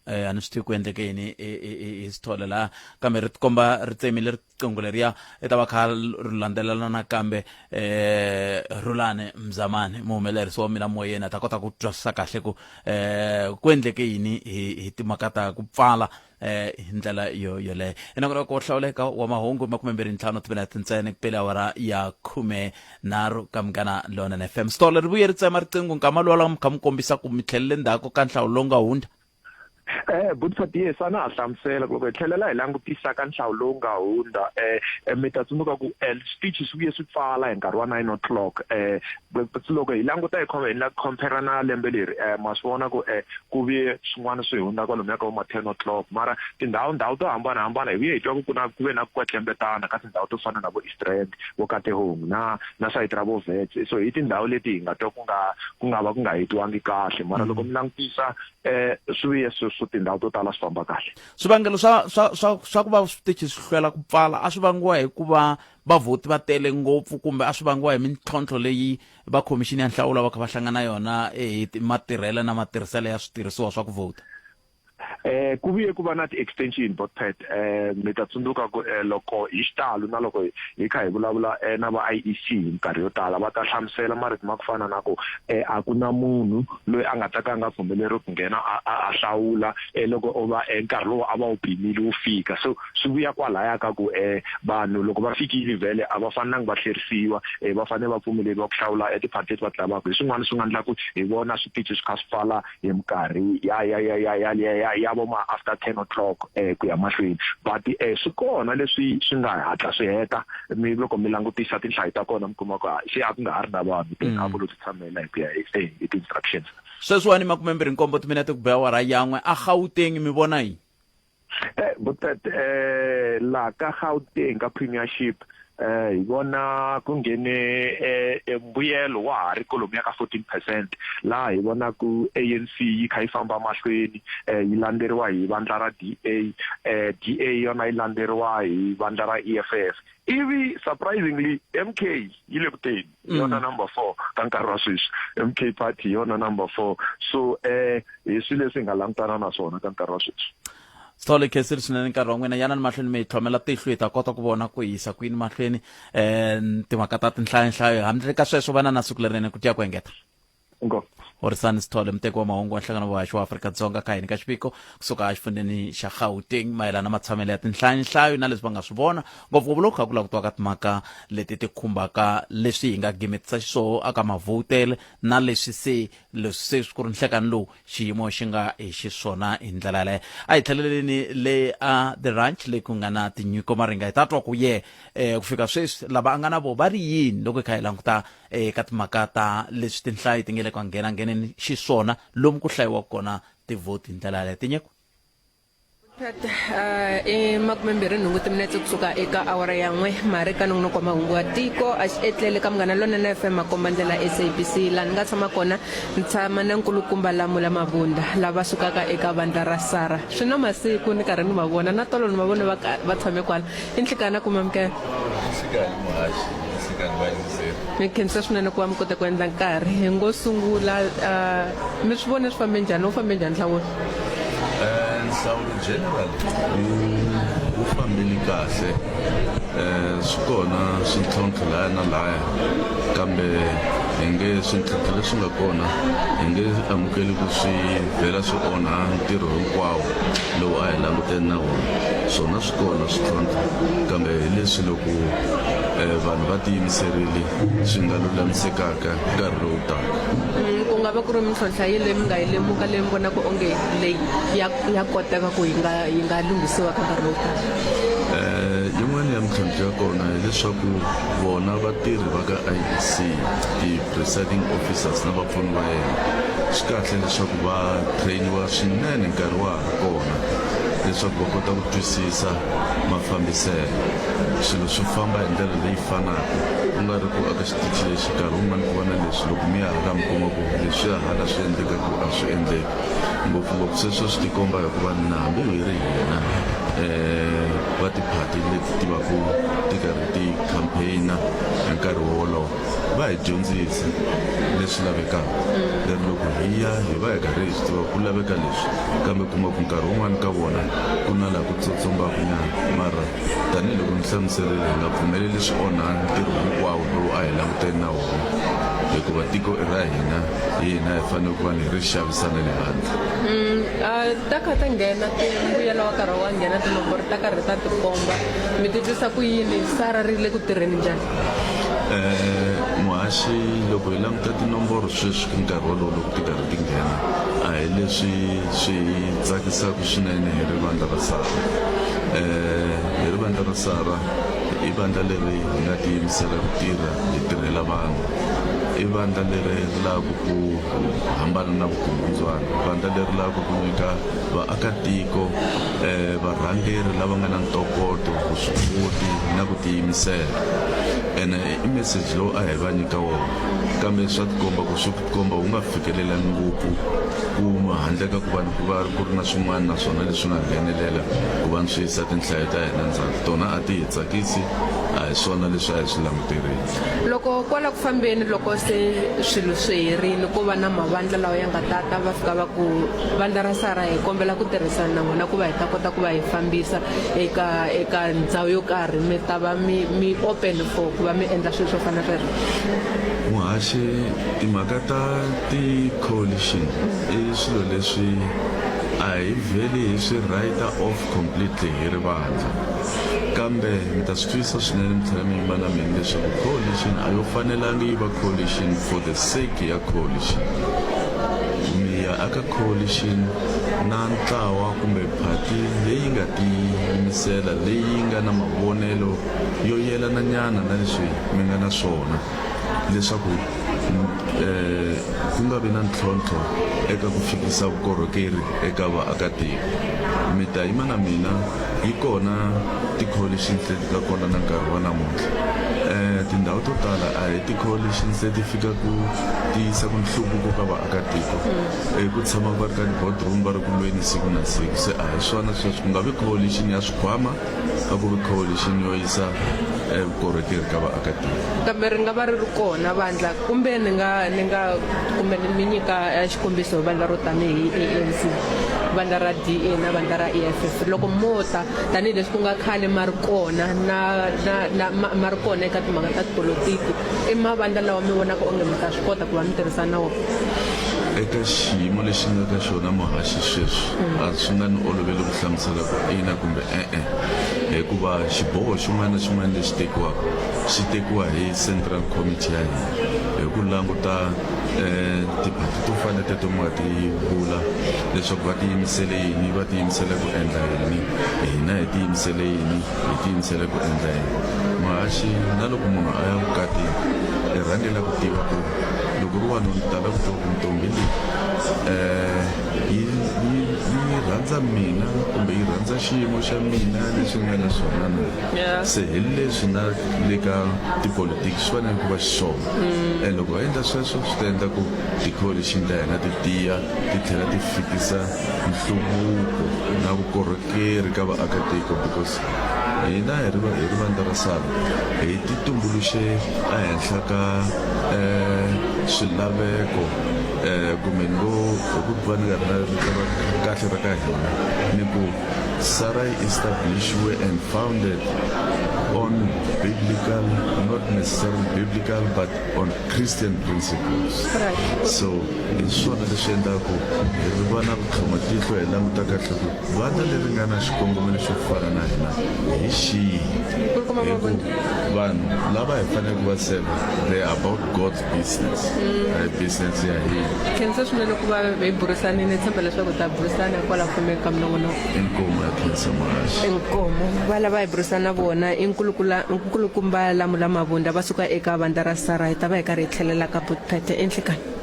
eh a ni swi tivi ku endleke yini hi Sithole laha kambe ri tikomba ri tsemile riqingho leriya i ta va kha ri landzelela nakambe eh Rhulani Mzamani muhumelerisi wa mina moyeni a ta kota ku twisisa kahle ku eh ku endleke yini hi hi timhaka ta ku pfala eh hi ndlela yo yoleyo enongonoko wo hlawuleka wa mahungu 25 timinete ntsena ku pele awara ya 13 ka Munghana Lonene FM Sithole ri vuye ri tsema riqingho nkama luwa la mi kha mi kombisa ku mi tlhelele ndzhaku ka nhlawulo lowu nga hundza Eh buti Faties a na ha hlamusela ku loko hi tlhelela hi langutisa ka nhlawulo lowu nga hundza eh, eh mi ta tsundzuka ku eh switichi swi vuye swi pfala hi nkarhi wa 9 o'clock eh loko hi languta hi hi la compare na lembe leri eh ma swi vona ku eh ku vuye swin'wana swi hundza kwalomuya ka vo ma 10 o'clock mara tindhawu ndhawu to hambanahambana hi vuye hi twa ku ku na ku ve na ku kwetlembetana ka tindhawu to fana na vo East Rand vo Katlehong na na sayiti ra vo Wits so hi tindhawu leti hi nga twa ku nga ku nga va ku nga hetiwangi kahle mara loko mi langutisa eh swi vuye sweswo tindhawu to tala swi famba kahle swivangelo swa swa swa swa ku va switichi swi hlwela ku pfala a swi vangiwa hi ku va vavhoti va tele ngopfu kumbe a swi vangiwa hi mintlhontlho leyi va khomixini ya nhlawulo va kha va hlangana na yona hi matirhelo na matirhiselo ya switirhisiwa swa ku vhota? Eh ku vuye ku va na ti-extension botpet eh mi ta tsundzuka ku eh, loko hi xitalo na loko hi kha hi vulavula eh, na va IEC hi minkarhi yo tala va ta hlamusela marito ma ku fana na ku eh, a ku na munhu loyi a nga ta ka a nga pfumeleriwi ku nghena a, a, a hlawula eh, loko o va eh, nkarhi lowu a va wu pimile wu fika so swi vuya kwalaya ka ku eh, vanhu loko va fikile vhele a va fanelanga va tlherisiwa eh, va fanele va pfumeleriwa ku hlawula eh, tiphati leti va ti lavaka hi swin'wana swi nga endla ku hi vona switichi swi kha swi pfala hi minkarhi ya ya ya ya ya ya ya ya vo ma after 10 o'clock eh ku ya mahlweni but eh swi kona leswi swi nga hatla swi heta mi loko mi langutisa tinhlayo ta kona mi kuma ku se a ku nga ha ri na vanhu then a ku lo ti tshamela hi ku ya hi eh, hi ti-instructions sweswiwani 27 timinete ku be awara yan'we a gauteng mi vona yini Eh, but eh la ka Gauteng ka Premiership eh hi vona ku nghene eh, eh mbuyelo wa ha ri kolomu ya ka 14 percent laha hi vona ku ANC yi kha yi famba mahlweni eh yi landzeriwa hi vandla ra DA eh DA yona yi landzeriwa hi vandla ra EFF ivi surprisingly MK yi le ku teni hi yona number 4 ka nkarhi wa sweswi MK party hi yona number 4 so eh hi swilo leswi hi nga langutana na swona ka nkarhi wa sweswi Sithole khensile swinene nkarhi wa n'wina yanani mahlweni mi hi tlhomela tihlo hi ta kota ku vona ku yisa kwini mahlweni um timhaka ta tinhlayo-nhlayo handle ka sweswo vana na siku lerinene ku tiya ku engeta Inkomu. Horisani Sithole muteki wa mahungu wa nhlangano wa haxi wa Afrika-Dzonga kha hini ka xiviko kusuka exifundzheni xa Gauteng mayelana na matshamelo ya tinhlayo-nhlayo na leswi va nga swi vona ngopfungopfu loko kha ku langutiwa ka timhaka leti ti khumbaka leswi hi nga gimetisa xiswoho aka mavhotele na leswi se leswi se ku ri nhlekani lowu xiyimo xi nga hi xiswona hi ndlela yaleyo a hi tlheleleni le a the ranch leyi ku nga na tinyiko maringa hi ta twa ku ye um ku fika sweswi lava a nga na vo va ri yini loko hi kha hi languta eka timhaka ta leswi tinhlayo ti nge le ka nghena ngheneni xiswona lomu ku hlayiwaka kona tivhoti hi ndlela yaleyo tinyiko Pat, uh, i 28 timinetse kusuka eka awara ya n'we mari ka nongonoko wa mahungu wa tiko a xi etlele ka munghana lonene fm makomba ndlela sabc laha ni nga tshama kona ni tshama na nkulukumba lamula mavunda lava sukaka eka vandla ra sara swi na masiku ni karhi ni va vona na tolo ni va vone va va tshame kwala i nhlikana kuma mukela Nhlikani muhaxi nhlikani vayingiseri mi khensa swinene ku va mi kote ku endla nkarhi hi ngo sungula uh, mi swi vone swi fambe njhani wu fambe njhani nhlawulo Eh, nhlawulo general wu wu fambile kahle eh swi kona swintlhontlho laya na laya kambe hi nge swintlhontlho leswi nga kona hi nge amukeli ku swi vhela swi onha ntirho hinkwawo lowu a hi langutene na wona swona swi kona swintlhontlho kambe hi leswi loko eh, vanhu va tiyimiserile swi nga lulamisekaka nkarhi lowu taka Mm, ku nga va ku ri mintlhontlha yi leyi mi nga yi lemuka leyi mi vonaka onge leyi ya ya koteka ku yi nga yi nga lunghisiwa ka nkarhi lowu taka Eh, yin'wana ya mintlhontlho ya kona hileswaku vona vatirhi va ka IEC ti-presiding officers na vapfuni va yena swi kahle leswaku va trainiwa swinene nkarhi wa ha ri kona leswaku va kota ku twisisa mafambiselo swilo swi famba hi ndlela leyi fanaka ku nga ri ku aka xitichi lexi nkarhi wun'wana ku va na leswi loko mi ya hala mi kuma ku leswiya hala swi endleka ku a swi endleki ngopfungopfu sweswo swi tikomba hikuva na hambi hi ri hina um va tiphati leti ti va ku ti karhi ti campaign-a hi nkarhi wolowo va hi dyondzisa leswi lavekaka leri loko hi ya hi va hi karhi hi swi tiva ku laveka leswi kambe kuma ku nkarhi wun'wani ka vona ku na laha ku tsotsombaka nyana mara tanihiloko ni hlamuserile hi nga pfumeleli swi onha ntirho hinkwawo lowu a hi langutene na wona hikuva tiko i ra hina hi hina hi fanele ku va ni ri xavisa na le handle Mm, a ta kha ta nghena ti mbuyelo wa karhi wa nghena tinomboro ta karhi ta tikomba mi titwisa ku yini sara ri le ku tirheni njhani Eh, muhaxi loko hi languta tinomboro sweswi ka nkarhi wolowo loko ti karhi ti nghena a hi leswi swi tsakisaka swinene hi ri vandla ra sara eh hi ri vandla ra sara i vandla leri hi nga tiyimisela ku tirha hi tirhela vanhu i vandla leri ri lavaka ku hambana na vukungundzwana vandla leri lavaka ku nyika vaakatiko eh varhangeri lava nga na ntokoto vuswikoti na ku tiyimisela. Ene i message lowu a hi va nyika wona kambe swa tikomba ku swi tikomba wu nga fikelelangi ngopfu ku handle ka ku va ku va ku ri na swin'wana naswona leswi nga nghenelela ku va ni swi yisa tinhlayo ta hina ndzhaku. Tona a ti hi tsakisi, a hi swona leswi a hi swi languterile. Loko kwala ku fambeni loko se swilo swi herile ko va na mavandla lawa ya nga ta ta va fika va ku vandla ra Sara hi kombela ku tirhisana na n'wina ku va hi ta kota ku va hi fambisa eka eka ndhawu yo karhi mi ta va mi mi open for ku va mi endla swilo swo fana na sweswo? Muhaxi, Timhaka ta ti-coalition i swilo leswi a hi vheli hi swi writer off completely hi ri vandla. Kambe mi ta swi twisisa swinene mi tlhela mi yima na mina leswaku coalition a yo fanelangi yi va coalition for the sake ya coalition. Mi ya aka coalition na ntlawa kumbe party leyi nga tiyimisela, leyi nga na mavonelo yo yelananyana na leswi mi nga na swona leswaku ku nga vi na ntlhontlho eka ku fikisa vukorhokeri eka vaakatiko. Mi ta yima na mina, yi kona ti-coalitions leti nga kona na nkarhi wa namuntlha. Tindhawu to tala a hi ti-coalitions leti fikaka ti yisaka nhluvuko ka vaakatiko, ku tshama va ri ka ti-boardroom va ri ku lweni siku na siku. Se a hi swona sweswo, ku nga vi coalition ya swikhwama, a ku vi coalition yo yisa eh, vukorhokeri ka vaakatiko. Kambe ri nga va ri ri kona vandla kumbe ni nga ni nga kumbe ni mi nyika eh, xikombiso vandla ro tanihi ANC, vandla ra DA na vandla ra EFF loko mo ta tanihileswi ku nga khale ma ri kona na na na ma, ma ri kona eka timhaka ta tipolotiki i mavandla lawa mi vonaka onge mi ta swi kota ku va mi tirhisana na wona. Eka xiyimo lexi nga ka xona muhaxi sweswi, a swi nga ni oloveli ku hlamusela ku ina kumbe e-e, hikuva xiboho xin'wana na xin'wana lexi tekiwaka xi tekiwa hi Central Committee ya hina hi ku languta tiphati to fana na teto mi nga ti vula leswaku va tiyimisele yini, va tiyimisele ku endla yini, hina hi tiyimisele yini, hi tiyimisele ku endla yini. Muhaxi, na loko munhu a ya vukatini i rhangela ku tiva ku Loko u ri wanuna u ta lava ku tiva ku ntombhi leyi yi yi yi rhandza mina kumbe yi rhandza xiyimo xa mina lexi ni nga na xona na. Se hi leswi na le ka tipolotiki swi fanele ku va xiswona. And loko ho endla sweswo swi ta endla ku ti-coalition ta hina ti tiya ti tlhela ti fikisa nhluvuko na vukorhokeri ka vaakatiko because hina hi ri hi ri vandla ra SALGA hi ti tumbuluxe ehenhla ka swilaveko kumbe ni ngo hi ku va ni nga ri na rito ra kahle ra ka hina ni ku SARA yi establish-iwe and founded on biblical not necessarily biblical but on Christian principles so hi swona leswi endlaka ku hi ri va na vutlhomatihlo hi languta kahle ku Vandla leri nga na xikongomelo xo fana na hina hi xihi? Hi ku vanhu lava hi faneleke ku va seva, they are about God's business, a hi business ya hina. Khensa swinene ku va hi burisanile, ni tshemba leswaku hi ta burisana kwala ku fambeni ka minongonoko. Inkomu ya khensa muhaxi. Inkomu. Va lava hi burisana na vona i Nkulukumba Lamula Mavunda va suka eka vandla ra SARA. Hi ta va hi karhi hi tlhelela ka Butphete enhlikani.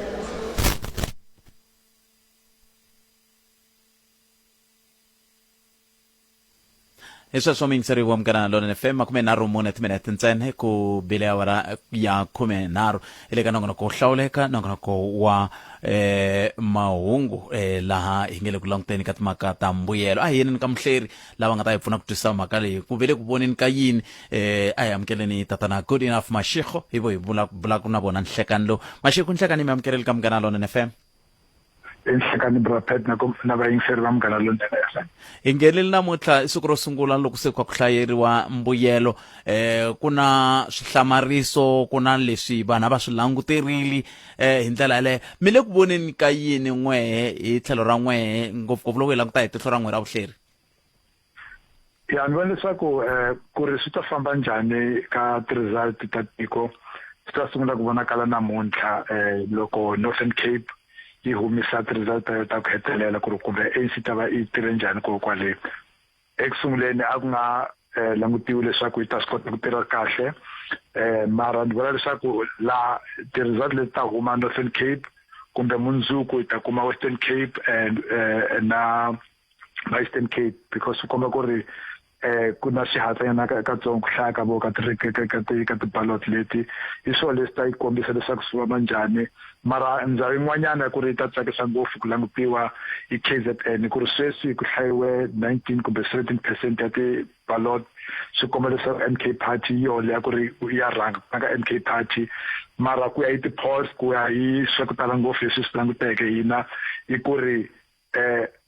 Hi sweswo muyingiseri wa Munghana Lonene FM, 34 timinete ntsena ku bile awara ya 13 hi le ka nongonoko wo hlawuleka, nongonoko wa eh mahungu eh laha hi nge le ku languteni ka timhaka ta mbuyelo. A hi yeneni ka muhleri lava nga ta hi pfuna ku twisisa mhaka leyi ku ve le ku voneni ka yini. Eh a hi amukeleni tatana Good Enough Mashego, hi vo hi vulaka na vona nhlekani lowu. Mashego, nhlekani mi amukeleli ka Munghana Lonene FM. Enhlekani bra Pat na na vayingiseri va Munghana Lonene FM. Hi nghenile namuntlha i siku ro sungula loko se kha ku hlayeriwa mbuyelo. Ku na swihlamariso, ku na leswi vanhu a va swi languterile hi ndlela yaleyo. Mi le ku voneni ka yini n'wehe hi tlhelo ra n'wehe ngopfungopfu loko hi languta hi tihlo ra n'we ra vuhleri? Ya ni vona leswaku ku ri swi ta famba njhani ka ti-result ta tiko swi ta sungula ku vonakala namuntlha loko Northern Cape yi humisa ti-result ta yona ta ku hetelela ku ri kumbe ANC ta va yi tirhe njhani ko kwale. Eku sunguleni a ku nga langutiwi leswaku yi ta swi kota ku tirha kahle mara ni vona leswaku la ti-result leti ta huma Northern Cape kumbe mundzuku hi ta kuma Western Cape and na na Eastern Cape because swi komba ku ri Ku na xihatlanyana katsongo ku hlaya ka vo ka ka ti-ballot leti hi swona leswi ta yi kombisa leswaku swi famba njhani. Mara ndhawu yin'wanyana ku ri yi ta tsakisa ngopfu ku langutiwa i KZN ku ri sweswi ku hlayiwe 19 kumbe 17 percent ya ti-ballot swi komba leswaku MK Party hi yona leya ku ri ya rhanga ku ka MK Party. Mara ku ya hi ti-polls, ku ya hi swa ku tala ngopfu leswi swi languteke hina i ku ri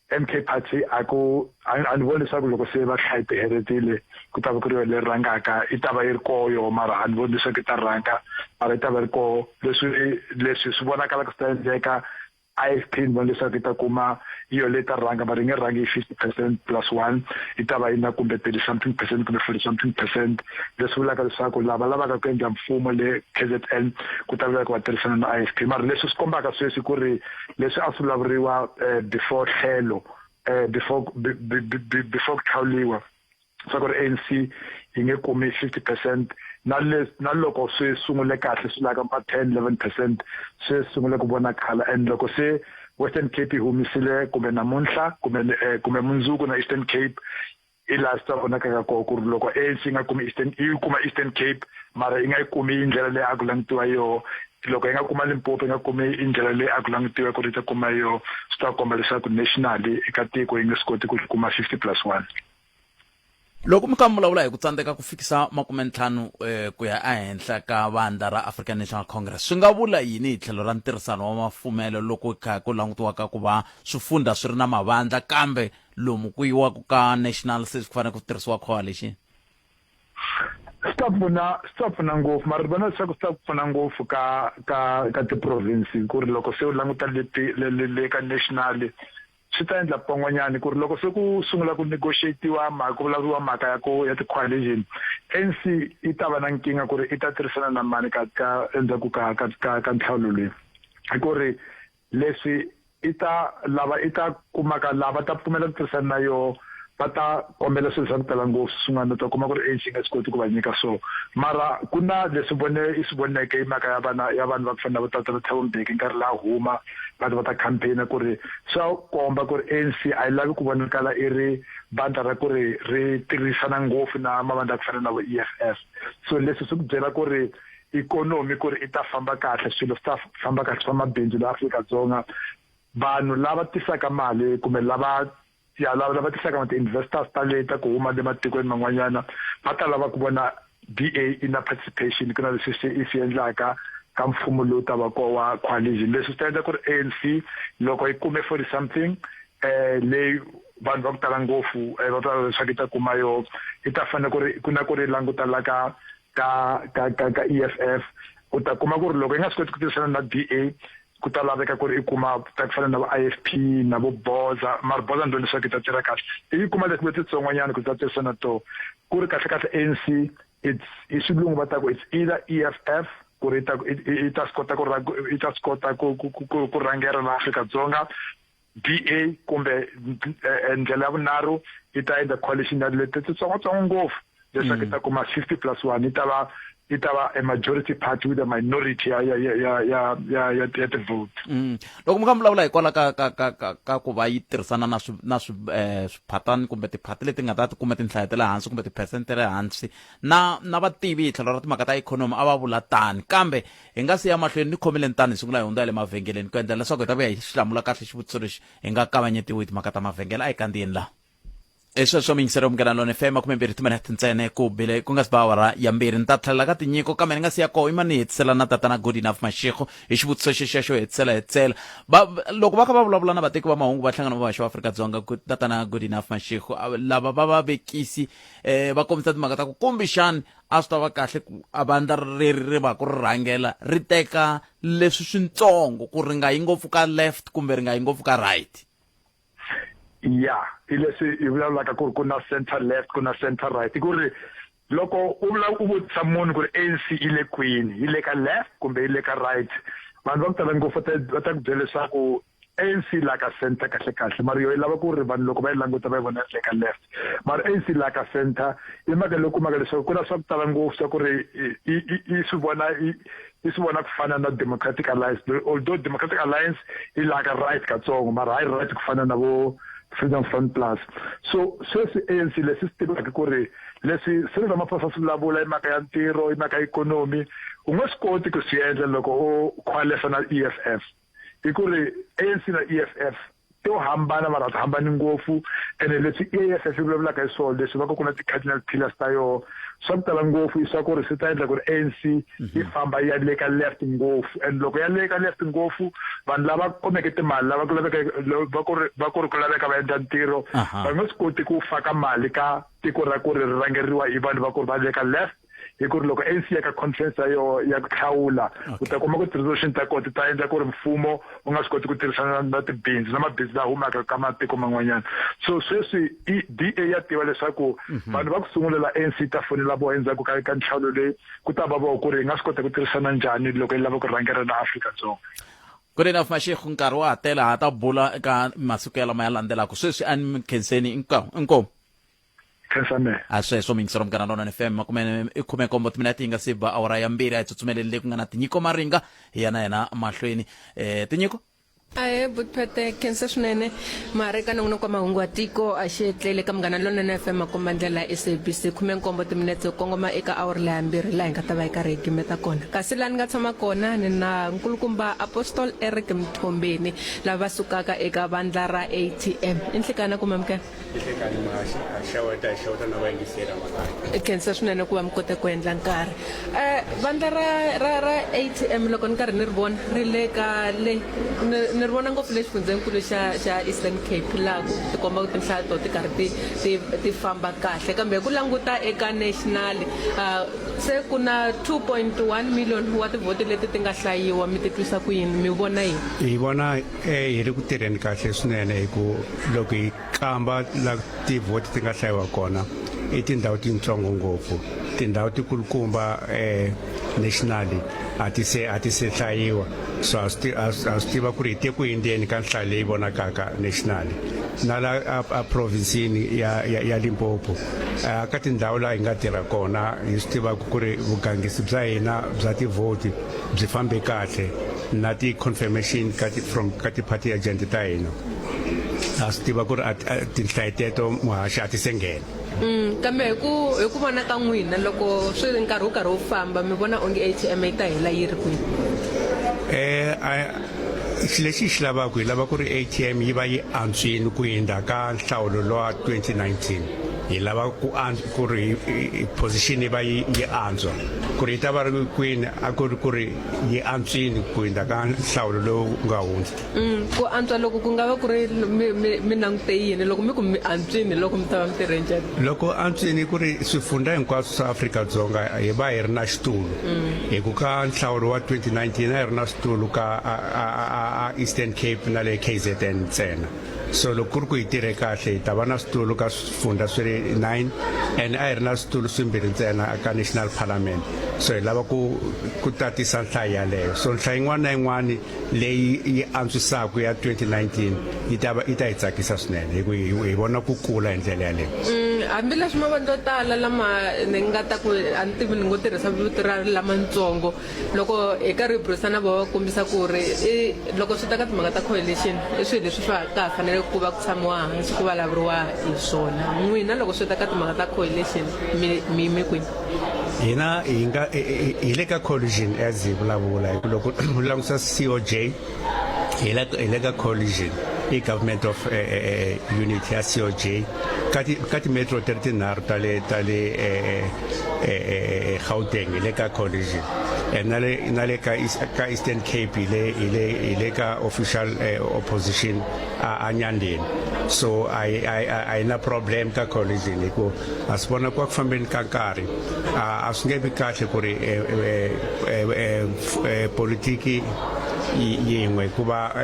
MK Party a ku a ni voni leswaku loko se va hlaye ti heretile ku ta va ku ri yona leyi rhangaka. I ta va yi ri koho yoho, mara a ni voni leswaku yi ta rhanga, mara yi ta va ri koho. Leswi swi vonakalaka swi ta endleka, IFP ni vona leswaku yi ta kuma hi yona leyi ta rhanga, mara yi nge rhangi hi 50% plus 1, yi ta va yi na kumbe 30 something percent kumbe 40 something percent, leswi vulaka leswaku lava lavaka ku endla mfumo le KZN ku ta laveka va tirhisana na IFP. Mara leswi swi kombaka sweswi ku ri leswi a swi vulavuriwa before tlhelo, before before ku hlawuriwa swa ku ri ANC yi nge kumi 50%, na le na loko swi sungule kahle swi laka ma 10 11% swi sungule ku vonakala. And loko se Western Cape yi humisile kumbe namuntlha kumbe mundzuku na Eastern Cape, i laha swi ta vonakaka kona ku ri loko ANC yi nga kumi Eastern, yi kuma Eastern Cape mara yi nga yi kumi hi ndlela leyi a ku langutiwa yoho, loko yi nga kuma Limpopo yi nga kumi hi ndlela leyi a ku langutiwa ku ri yi ta kuma yoho, swi ta komba leswaku nationally eka tiko yi nge swi koti ku kuma 50 plus 1. Loko mi kha mi vulavula hi ku tsandzeka ku fikisa 50 ku ya ehenhla ka vandla ra African National Congress, swi nga vula yini hi tlhelo ra ntirhisano wa mafumelo loko kha ku langutiwa ka ku va swifundha swi ri na mavandla kambe lomu ku yiwaka ka national se ku fanele ku tirhisiwa coalition? Swi ta pfuna, swi ta pfuna ngopfu, mara ni vona leswaku swi ta pfuna ngopfu ka ti-province, ku ri loko se u languta leti le ka national swi ta endla pon'wanyani ku ri loko se ku sungula ku negotiatiwa mhaka, ku vulavuriwa mhaka ya ku ya ti-coalition, ANC yi ta va na nkingha ku ri i ta tirhisana na mani ka endzhaku ka nhlawulo loyi, hi ku ri leswi i ta lava i ta kumaka lava ta pfumela ku tirhisana na yoho va ta kombela swilo swa ku tala ngopfu swin'wana u ta kuma ku ri ANC yi nga swi koti ku va nyika swona. Mara ku na leswi vone i swi voneke hi mhaka ya vana ya vanhu va ku fana na vo tatana Thabo Mbeki nkarhi laha huma va ta va ta campaign ku ri swa komba ku ri ANC a yi lavi ku vonakala i ri vandla ra ku ri ri tirhisana ngopfu na mavandla ya ku fana na vo EFF. So leswi swi ku byela ku ri ikhonomi ku ri i ta famba kahle, swilo swi ta famba kahle swa mabindzu laha Afrika-Dzonga, vanhu lava tisaka mali kumbe lava ya lava lava tisaka ma ti-investors ta le ta ku huma le matikweni man'wanyana va ta lava ku vona DA i na participation ku na leswi se i swi endlaka ka mfumo lowu ta va koho wa coalition. Leswi swi ta endla ku ri ANC loko yi kume 40 something leyi vanhu va ku tala ngopfu va ta leswaku yi ta kuma yoho, yi ta fanele ku ri ku na ku ri languta la ka EFF. U ta kuma ku ri loko yi nga swi koti ku tirhisana na DA ku ta laveka ku ri i kuma ta ku fana na vo IFP na vo Boza, mara Boza ni vona leswaku yi ta tirha kahle, i kuma leti letitsongwanyana ku ta tirhisana to ku ri kahle kahle ANC it's i xilungu va ta ku it's either EFF ku ri yi ta swi kota ku yi ta swi kota ku rhangela la Afrika-Dzonga, DA kumbe ndlela ya vunharhu yi ta endla coalition ya leti titsongotsongo ngopfu leswaku yi ta kuma 50 plus 1, yi ta va a majority party with a minority ya ti-vote. Loko mi kha mi vulavula hikwalaho ka ku va yi tirhisana na swiphatani kumbe tiphati leti nga ta ti kuma tinhlayo ta le hansi kumbe tiphesente ta le hansi na vativi hi tlhelo ra timhaka ta ikhonomi a va vula tani, kambe hi nga si ya mahlweni ni khomile tani hi sungula hi hundza ya le mavhengeleni ku endlela leswaku hi ta vuya hi xi hlamula kahle xivutiso lexi hi nga kavanyetiwi hi timhaka ta mavhengele. A hi kandziyeni laha hi sweswo miyingiselo Munghana Lone FM, 20 timinete ntsena ku bile ku nga si ba awara ya 2. Ni ta tlhelela ka tinyiko, kambe ni nga si ya koho ima ni hetisela na tatana Good Enough Mashego hi xivutiso xexiya xo hetisela va loko va kha va vulavula na vateki va mahungu va nhlangano va vaxa va Afrika-Dzonga. Tatana Good Enough Mashego, lava va vavekisi va kombisa timhaka ta ku kumbexani a swi ta va kahle ku a vandla leri ri va ku ri rhangela ri teka leswi swintsongo ku ri nga yi ngopfu ka left kumbe ri nga yi ngopfu ka right. Ya, hi leswi hi vulavulaka ku ri ku na center left, ku na center right, i ku ri loko u vula u vutisa munhu ku ri ANC yi le kwini, yi le ka left kumbe yi le ka right, vanhu va ku tala ngopfu va ta ku byela leswaku ANC la ka center kahle kahle, mara yo yi lava ku ri vanhu loko va yi languta va yi vona le ka left, mara ANC la ka center. I mhaka leyi kumaka leswaku ku na swa ku tala ngopfu swa ku ri i swi vona ku fana na Democratic Alliance, although Democratic Alliance yi la ka right katsongo, mara hayi right ku fana na vo Freedom Front Plus. So sweswi ANC leswi swi tivaka ku ri leswi Cyril Ramaphosa swi vulavula i mhaka ya ntirho, i mhaka ya ikhonomi, u nge swi koti ku swi endla loko u coalesce na EFF. Hi ku ri ANC na EFF to hambana mara a ti hambani ngopfu ene leswi EFF yi vulavulaka hi swona leswi va ku ku na ti-cardinal pillars ta yoho swa ku tala ngopfu i swa ku ri swi ta endla ku ri ANC yi famba yi ya le ka left ngopfu and loko ya le ka left ngopfu vanhu lava kumeke timali lava ku laveka va ku ri va ku ri ku laveka va endla ntirho va nge swi koti ku faka mali ka tiko ra ku ri ri rhangeriwa hi vanhu va ku ri va le ka left hi ku ri loko ANC ya ka conference ya yoho ya ku hlawula u ta kuma ku ti-resolution ta kona ti ta endla ku ri mfumo wu nga swi koti ku tirhisana na tibindzu na mabindzu la humaka ka matiko man'wanyana. So sweswi i DA ya tiva leswaku vanhu va ku sungula la ANC yi ta fonela voho endzhaku ka ka nhlawulo leyi ku ta va voho ku ri hi nga swi kota ku tirhisana njhani loko yi lava ku rhangela la Afrika-Dzonga. Good enough Mashego nkarhi wa ha tele ha ta bula eka masiku ya lama ya landzelaka sweswi a ni mi khenseni inkomu. Khensa mehe. A sweswo muyingiseri wa Munghana Lonene FM makume i khume nkombo timinete yi nga si ba awara ya mbirhi a hi tsutsumeleni le ku nga na Tinyiko Maringa hi ya na yena mahlweni eh Tinyiko. Ahee Butphete khensa swinene mara eka nongonoko wa mahungu wa tiko a xi etlele ka Munghana Lonene FM makomba ndlela SABC khume nkombo timinetse ku kongoma eka awara leya mbirhi laha hi nga ta va hi karhi hi gimeta kona kasi laha ni nga tshama kona ni na nkulukumba Apostle Eric Mthombeni lava va sukaka eka vandla ra ATM i nhlikana ku mamukela. Nhlekani muhaxi a xeweta hi xeweta na vayingiseri emakaya. Hi khensa swinene ku va mi kote ku endla nkarhi. Eh, vandla ra ra ra ATM loko ni karhi ni ri vona ri le ka le ni ni ri vona ngopfu le xifundzenikulu xa xa Eastern Cape laha ku tikomba ku tinhlayo to ti karhi ti ti ti famba kahle kambe hi ku languta eka national uh, se ku na 2.1 million wa tivhoti leti ti nga hlayiwa mi titwisa ku yini mi vona yini? Hi vona eh, hi ri ku tirheni kahle swinene hi ku loko hi kamba la tivhoti ti nga hlayiwa kona i tindhawu tintsongo ngopfu tindhawu tikulukumba eh, nationally a ti se a ti se hlayiwa so a swi a swi tiva ku ri hi te ku hindzeni ka nhlayo leyi vonakaka nationally na la a, a provinsini ya, ya, ya Limpopo eh, ka tindhawu laha hi nga tirha kona hi swi tivaka ku ri vugangisi bya hina bya tivhoti byi fambe kahle na ti-confirmation ka ti, from ka ti-party agent ta hina a swi tiva ku ri tinhlayo teto muhaxi a ti se nghena. Kambe hi ku hi ku vona ka n'wina loko swi ri nkarhi wu karhi wu famba mi vona onge ATM yi ta hela yi ri kwini? Eh a xilo lexi hi xi lavaka hi lava ku ri ATM yi va yi antswini ku hindza ka nhlawulo lowa 2019 hi lava ku ku ri position yi va yi yi antswa ku ri yi ta va ri kwini a ku ri ku ri yi antswini ku hindza ka nhlawulo lowu nga hundza. Ku antswa loko ku nga va ku ri mi, mi, mi langute yini loko mi ku mi antswini loko mi ta va mi tirhe njhani? Loko antswini ku ri swifundza hinkwaswo swa Afrika-Dzonga hi va hi ri na xitulu. Hi ku ka nhlawulo wa 2019 a hi ri na switulu ka a, a, a, a Eastern Cape na le KZN ntsena. So loko ku ri ku hi tirhe kahle hi ta va na switulu ka swifundza swi ri 9 and a hi ri na switulu swimbirhi ntsena ka National Parliament. So hi lava ku ku tatisa nhlayo yaleyo. So nhlayo yin'wana na yin'wana leyi yi antswisaka ya 2019 yi ta va yi ta hi tsakisa swinene hi ku hi vona ku kula hi ndlela yaleyo. Hambileswi mavandla yo tala lama ni nga ta ku a ni tivi ni ngo tirhisa vito ra lamatsongo loko hi karhi hi burisana na vona va kombisa ku ri i loko swi ta ka timhaka ta coalition i swilo leswi swa ka ha fanele ku va ku tshamiwa hansi ku vulavuriwa hi swona n'wina loko swi ta ka timhaka ta coalition mi mi yime kwini? Hina hi nga hi le ka collision as hi vulavula hi ku loko u langusa COJ hi le hi le ka collision i government of eh, eh, eh, unit ya COJ ka ti ka ti-metro ti ri tinharhu ta le ta le eh, eh, eh, Gauteng hi le ka collision and na le na le ka East, ka Eastern Cape hi le hi le hi le ka official eh, opposition a a Nyandeni so a yi a yi a yi na problem ka collision hi ku Ha swi vona ku eku fambeni ka nkarhi a swi nge vi kahle ku ri politiki yin'we hikuva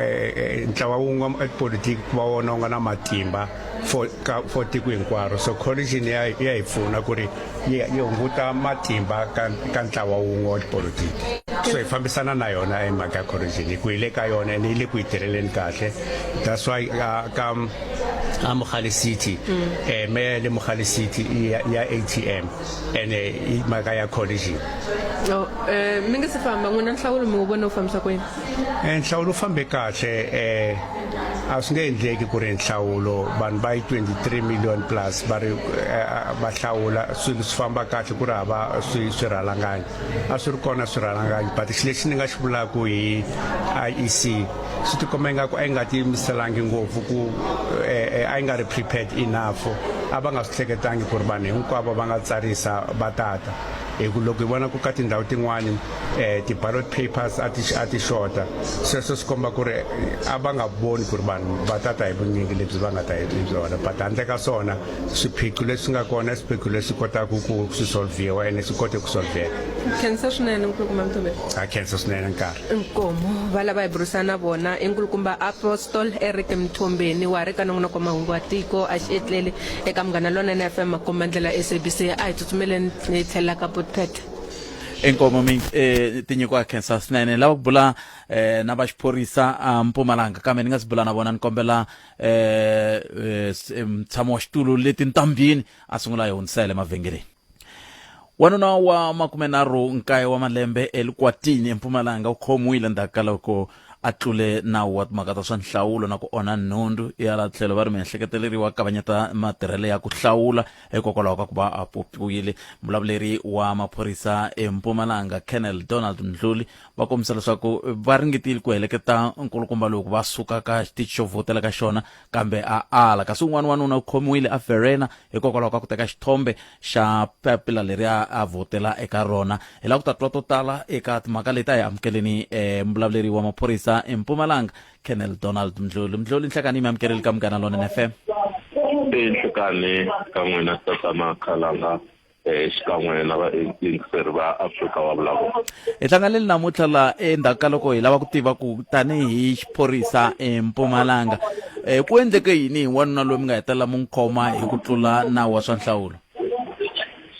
ntlawa wun'we wa politiki ku va wona wu nga na matimba for ka for tiko hinkwaro so coalition ya ya hi pfuna ku ri yi yi hunguta matimba ka ka ntlawa wun'we wa tipolitiki so hi fambisana na yona hi mhaka ya coalition hi ku hi le ka yona ene yi le ku hi tirheleni kahle that's why ka a Mogale City eh me le Mogale City ya, ya ATM ene i mhaka ya collision. Oh, eh mi nga si famba n'wina nhlawulo mi wu vona wu fambisa ku yini? Eh nhlawulo wu fambe kahle eh A swi nge endleki ku ri nhlawulo vanhu va yi 23 million plus va ri va hlawula swilo swi famba kahle ku ri hava swi swirhalanganyi. A swi ri kona swirhalanganyi but xilo lexi ni nga xi vulaka hi IEC swi tikomba ingaku a yi nga tiyimiselangi ngopfu ku a yi nga ri prepared enough a va nga swi hleketangi ku ri vanhu hinkwavo va nga tsarisa va tata hi ku loko hi vona ku ka tindhawu tin'wani um ti-ballot papers a ti a ti xota sweswo swi komba ku ri a va nga voni ku ri vanhu va tata hi vunyingi lebyi va nga ta hi byona but handle ka swona swiphiqo leswi nga kona i swiphiqo leswi kotaka ku swi solvhiwa ene swi kote ku solvheka Khensa swinene nkulukumba Mthombeni. Ha khensa swinene nkarhi. Nkomo va lava hi burisana na vona i nkulukumba Apostle Eric Mthombeni wa ha ri ka nongonoko wa mahungu wa tiko a xi etleli eka Munghana Lonene FM makombandlela SABC a hi tsutsumeleni hi tlhelela ka Putpet. Inkomo mi eh, tinyiko a khensa swinene lava ku bula eh, na va xiphorisa a Mpumalanga kambe ni nga si bula na vona ni kombela eh, eh, eh, mutshami wa xitulu le tintambhini a sungula a yi hundzisela emavhengeleni wanuna wa makumenharhu nkaye wa malembe elikwatini empumalanga u khomiwile endzhaku ka loko a tlule nawu wa timhaka ta swa nhlawulo na ku onha nhundzu ya la tlhelo va ri miehleketeleriwa kavanyeta matirhelo ya ku hlawula hikokwalaho ka ku va a popiwile muvulavuleri wa maphorisa empumalanga colonel donald mdluli va kombisa leswaku va ringetile ku heleketa nkulukumba lowu ku va suka ka xitichi xo vhotela ka xona kambe a ala kasi un'wana wanuna u khomiwile a verena hikokwalaho ka ku teka xithombe xa papila leri a a vhotela eka rona hi lava ku ta twa to tala eka timhaka leti a hi amukeleni eh, muvulavuleri wa maphorisa empumalanga colonel donald mdluli mdluli nhlekani mi amukeleli ka munghana lonene fm enhlekani ka n'wina tatana khalanga eh, xikan'we na vayingiseri va Afrika wa vulavula. Hi hlanganile namuntlha la endzhaku ka loko hi lava ku tiva ku tanihi xiphorisa eMpumalanga um ku endleke yini hi wanuna loyi mi nga hetelela mu n'wi khoma hi ku tlula nawu wa swa nhlawulo?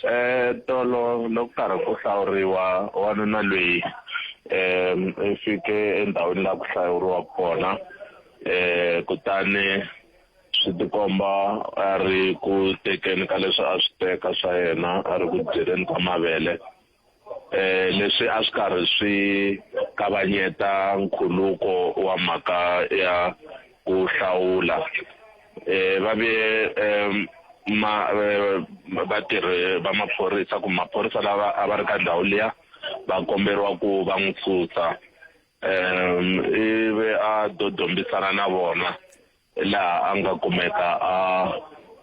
Eh tolo loko karhi ku hlawuriwa wanuna loyi um i fike endhawini laha ku hlawuriwaka kona eh kutani Swi tikomba a ri ku tekeni ka leswi a swi teka swa yena, a ri ku dyeleni ka mavele, leswi a swi karhi swi kavanyeta nkhuluko wa mhaka ya ku hlawula. Va ve ma vatirhi va maphorisa kumbe maphorisa lava a va ri ka ndhawu liya va komberiwa ku va n'wi susa. Ivi a dodombisana na vona laha a nga kumeka a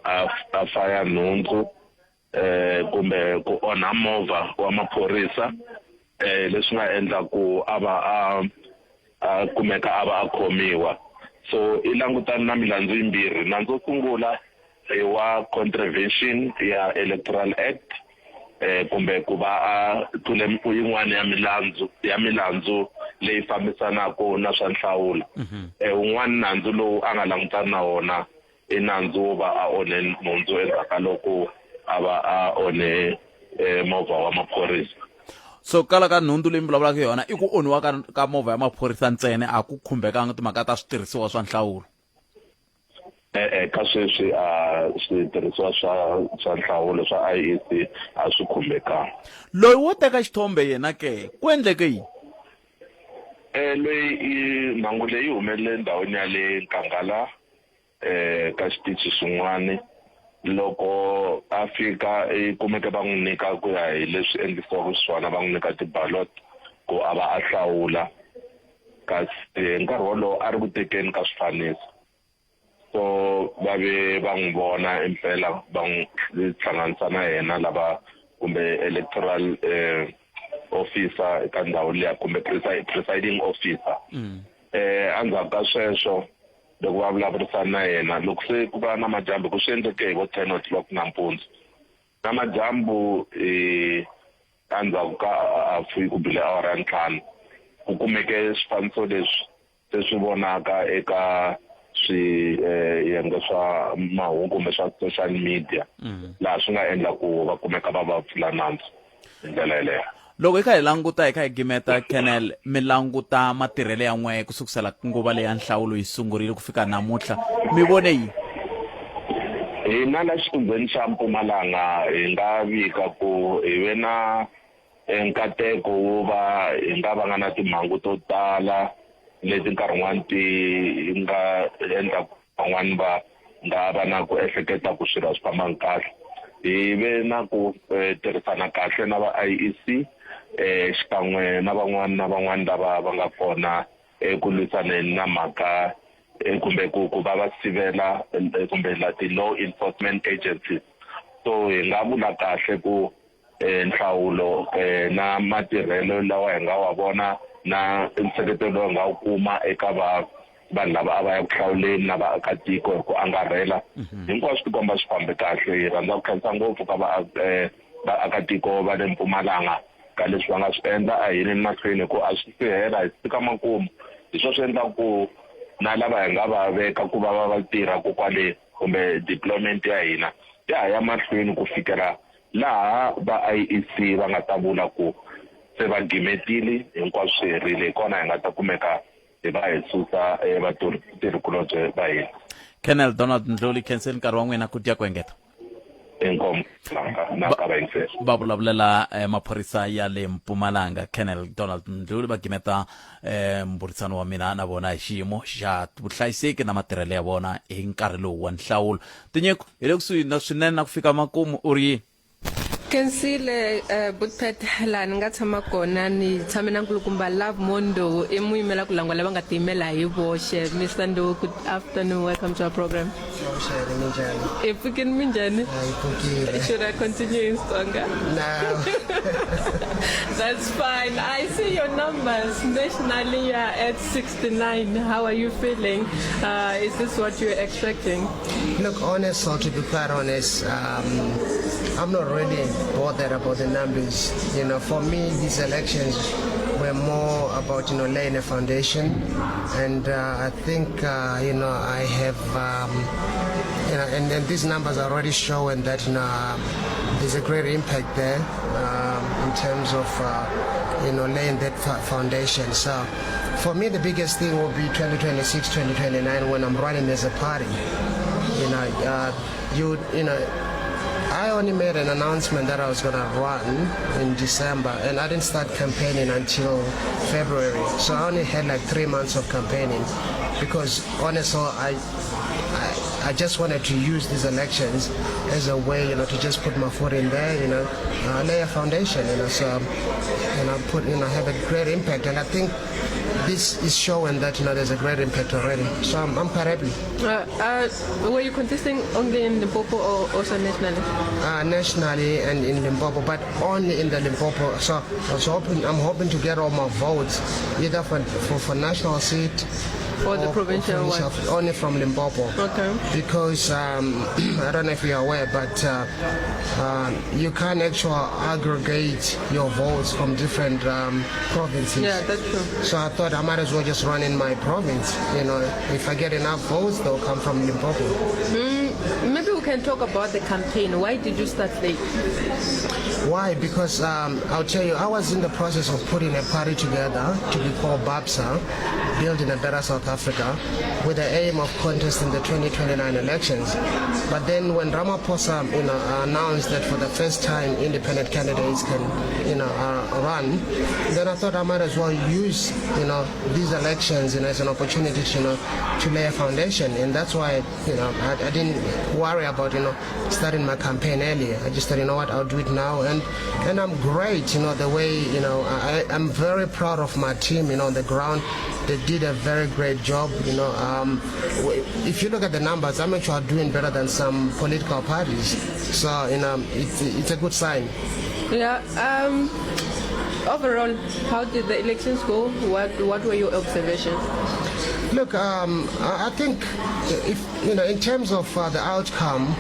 a a faya nhundzu eh kumbe ku onha movha wa maphorisa eh leswi nga endla ku a va a a kumeka a va a khomiwa so i langutana na milandzu yimbirhi nandzu wo sungula i wa contravention ya electoral act eh kumbe ku va a tlule yin'wana ya milandzu ya milandzu leyi fambisanaka na swa nhlawulo eh wun'wana nandzu lowu a nga langutana na wona i nandzu wo va a onhe nhundzu endzhaku ka loko a va a onhe eh, movha wa maphorisa so kala ka nhundzu leyi mi vulavulaka yona i ku onhiwa ka, ka movha ya maphorisa ntsena a ku khumbekanga timhaka ta switirhisiwa swa nhlawulo E-e, ka sweswi a switirhisiwa swa swa nhlawulo swa IEC a swi khumbekanga. Loyi wo teka xithombe yena ke, ku endleke yini? E, loyi i mhangu leyi humelele endhawini ya le Nkangala e, ka xitichi xin'wana. Loko a fika i kumeke va n'wi nyika ku ya hi leswi endlisiwaka xiswona, va n'wi nyika ti-ballot ku a va a hlawula. Kasi hi nkarhi wolowo a ri ku tekeni ka swifaniso. So va ve va n'wi vona impela va n'wi hlanganisa na yena lava kumbe electoral eh, officer eka ndhawu liya kumbe presiding officer. Eh endzhaku ka sweswo loko va vulavurisana na yena loko se ku va na madyambu ku swi endleke hi vo 10 o'clock nampundzu namadyambu eh endzhaku ka hafu ku bile awara ya ntlhanu ku kumeke swifaniso leswi se swi vonaka eka swiyenge eh, swa mahungu kumbe swa social media mm. laha swi nga endla ku va kumeka va va pfula nandzu hi ndlela yeleyo loko hi kha hi languta hi kha hi gimeta kenel mi languta matirhelo ya n'we ku sukusela nguva leyi ya nhlawulo yi sungurile ku fika namuntlha mi vone yini hina la xifundzheni xa mpumalanga hi nga vika ku hi ve na nkateko wo va hi nga vanga na timhangu to tala leti nkarhi wun'wani ti nga endla van'wani va nga va na ku ehleketa ku swilo a swi fambangi kahle hi ve na ku eh, tirhisana kahle na va IEC eh xikan'we na van'wani na van'wani lava va nga kona eku lwisaneni na mhaka eh, kumbe ku ku va va sivela eh, kumbe la ti-law enforcement agencies so hi nga vula kahle ku eh, nhlawulo eh, na matirhelo lawa hi nga wa vona na nseketelo lowu hi nga wu kuma eka va vanhu lava a va ya ku hlawuleni na vaakatiko hi ku angarhela mhm. hinkwaswo tikomba swi fambe kahle hi rhandza ku khensa ngopfu ka eh, vaakatiko va le mpumalanga ka leswi va nga swi endla a hi yineni mahlweni hi ku a swi si hela hi fika makumu hi swo swi endla ku na lava hi nga va veka ku va va va tirha ko kwale kumbe deployment ya hina ya ha ya mahlweni ku fikela laha va IEC va nga ta vula ku se va gimetile hinkwaswo swi herile hi kona hi nga ta kumeka hi va hi susa eh, vatirhikulobye va hina Colonel Donald Ndloli khenseni nkarhi wa n'wina ku dya ku engeta inkomu na ka vayingiseri va vulavulela eh, maphorisa ya le mpumalanga Colonel Donald Ndluli va gimeta eh, mburisano wa mina na vona hi xiyimo xa vuhlayiseki na matirhelo ya vona hi nkarhi lowu wa nhlawulo tinyiko hi le kusuhi na swinene na ku fika makumu u ri yini Kensile uh, Butpet laha ni nga tshama kona ni tshame na nkulukumba Love Mondo i muyimela ku langwa lava nga tiyimela hi voxe Mr Ndowu good afternoon welcome to our program Minjhani? I pfukini minjhani Hi pfukile. Should I continue in Tsonga? No. That's fine. I see your numbers. Nationally, you are at 69. How are you feeling? Uh, is this what you're expecting? Look, honest, or to be quite honest, um, I'm not really bothered about the numbers. You know, for me, these elections were more about, you know, laying a foundation. And uh, I think, uh, you know, I have, um, you know, and, and these numbers are already showing that, you know, there's a great impact there um, in terms of, uh, you know, laying that foundation. So for me, the biggest thing will be 2026, 2029 when I'm running as a party. You know, uh, you, you know, I only made an announcement that I was going to run in December, and I didn't start campaigning until February. So I only had like three months of campaigning because honestly, I, I, I just wanted to use these elections as a way, you know, to just put my foot in there, you know, uh, lay a foundation, you know, so, you know, put, you know, have a great impact. And I think this is showing that, you know, there's a great impact already. So I'm, I'm quite happy. Uh, uh, were you contesting only in Limpopo or also nationally? Uh, nationally and in Limpopo, but only in the Limpopo. So I was hoping, I'm hoping to get all my votes either for, for, for national seat or the provincial, provincial one. Only from Limpopo. Okay. Because um, I don't know if you're aware, but uh, uh, you can actually aggregate your votes from different um, provinces. Yeah, that's true. So I thought I might as well just run in my province. You know, if I get enough votes, they'll come from Limpopo. Mm, maybe we can talk about the campaign. Why did you start late? Why? Because um, I'll tell you, I was in the process of putting a party together to be called BAPSA, Building a Better South Africa, with the aim of contesting the 2029 elections. But then when Ramaphosa, you know, announced that for the first time independent candidates can, you know, uh, run, then I thought I might as well use, you know, these elections, you know, as an opportunity to, you know, to lay a foundation. And that's why, you know, I, I didn't worry about, you know, starting my campaign earlier. I just thought, you know what, I'll do it now. And, and I'm great, you know, the way, you know, I, I'm very proud of my team, you know, on the ground. They did a very great job, you know. Um, if you look at the numbers, I'm actually doing better than some political parties. So, you know, it's, it's a good sign. Yeah. Um, overall, how did the elections go? What, what were your observations? Look, um, I think if you know, in terms of uh, the outcome,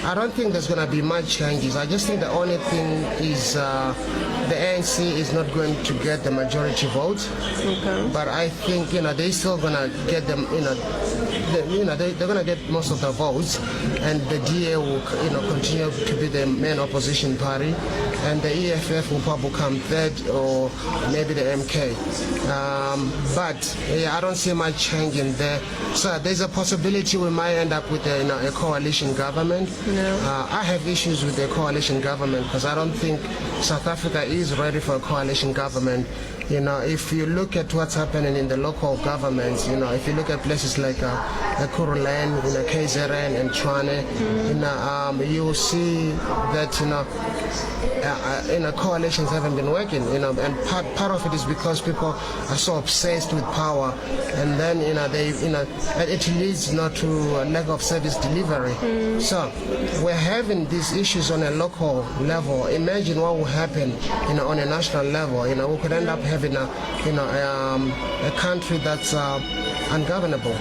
I don't think there's going to be much changes. I just think the only thing is uh, the ANC is not going to get the majority vote. Okay. But I think you know they're still going to get them. You know, the, you know they, they're going to get most of the votes, and the DA will you know continue to be the main opposition party, and the EFF will probably come third or maybe the MK. Um, but yeah, I don't see much change in there. So there's a possibility we might end up with a, you know, a coalition government. No. Uh, I have issues with the coalition government because I don't think South Africa is ready. ready for a coalition government. You know, if you look at what's happening in the local governments, you know, if you look at places like uh, Ekurhuleni, you know, KZN and Tshwane, mm. you know, um, you will see that, you know, uh, uh, you know, coalitions haven't been working, you know, and part, part of it is because people are so obsessed with power, and then, you know, they, you know, it leads not to a lack of service delivery. Mm. So we're having these issues on a local level. Imagine what will happen, you know, on a national level. You know, we could end up having a, you know, um, a country that's uh, ungovernable.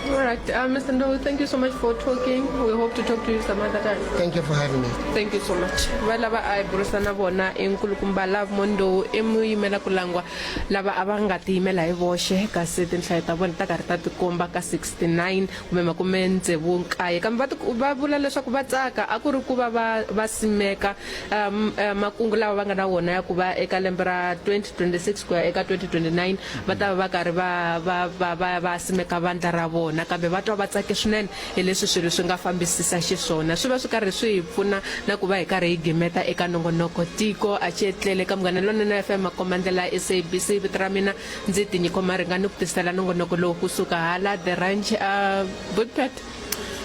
All right, uh, Mr. Ndo, thank you so much for talking. We hope to talk to you some other time. Thank you for having me. Thank you so much. Va lava a hi burisana vona i nkulukumba Love Mondo i muyimela ku langwa lava a va nga tiyimela hi voxe kasi tinhlayo ta vona ta karhi ta tikomba ka 69 kumbe makume tsevu nkaye kambe va va vula leswaku va tsaka a ku ri ku va va va simeka um, eh, makungu lawa va nga na wona ya ku va eka lembe ra 2026 ku ya eka 2029 va ta va va karhi va va va va va simeka vandla ra vona kambe va twa va tsake swinene hi leswi swilo swi nga fambisisa xiswona swi va swi karhi swi hi pfuna na ku va hi karhi hi gimeta eka nongonoko tiko a xi etlele ka munghana lonene fm makombandlela sabc vito ra mina ndzi tinyiko maringa ni ku tisela nongonoko lowu kusuka hala the ranch uh, bootpet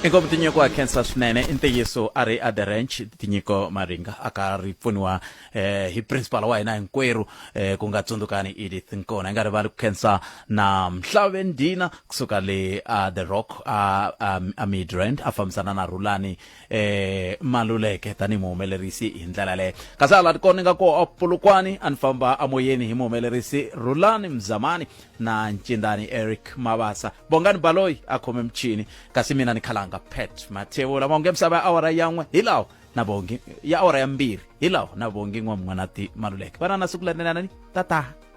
inkomu tinyiko a khensa swinene i ntiyiso a ri a the ranch tinyiko maringa a ka ri pfuniwa eh, hi principal wa hina hinkwerhu eh, ku nga tsundzukani edith nkona hi nga rivali ku khensa na mhlave ndina kusuka le a the rock a, a, a midrand a fambisana na rhulani eh maluleke tanihi muhumelerisi hi ndlela leyo kasi hala kona nga ko apulukwani a ni famba amoyeni hi muhumelerisi rhulani mzamani na ncindani eric mabasa bongani baloyi a khome michini kasi mina ni khalanga pet mathevula maonge misava ya awara yan'we hi lawo na bongi ya awara ya mbirhi hi lawo na bongi n'wa mun'wanati maluleke vana na siku lerinene tata.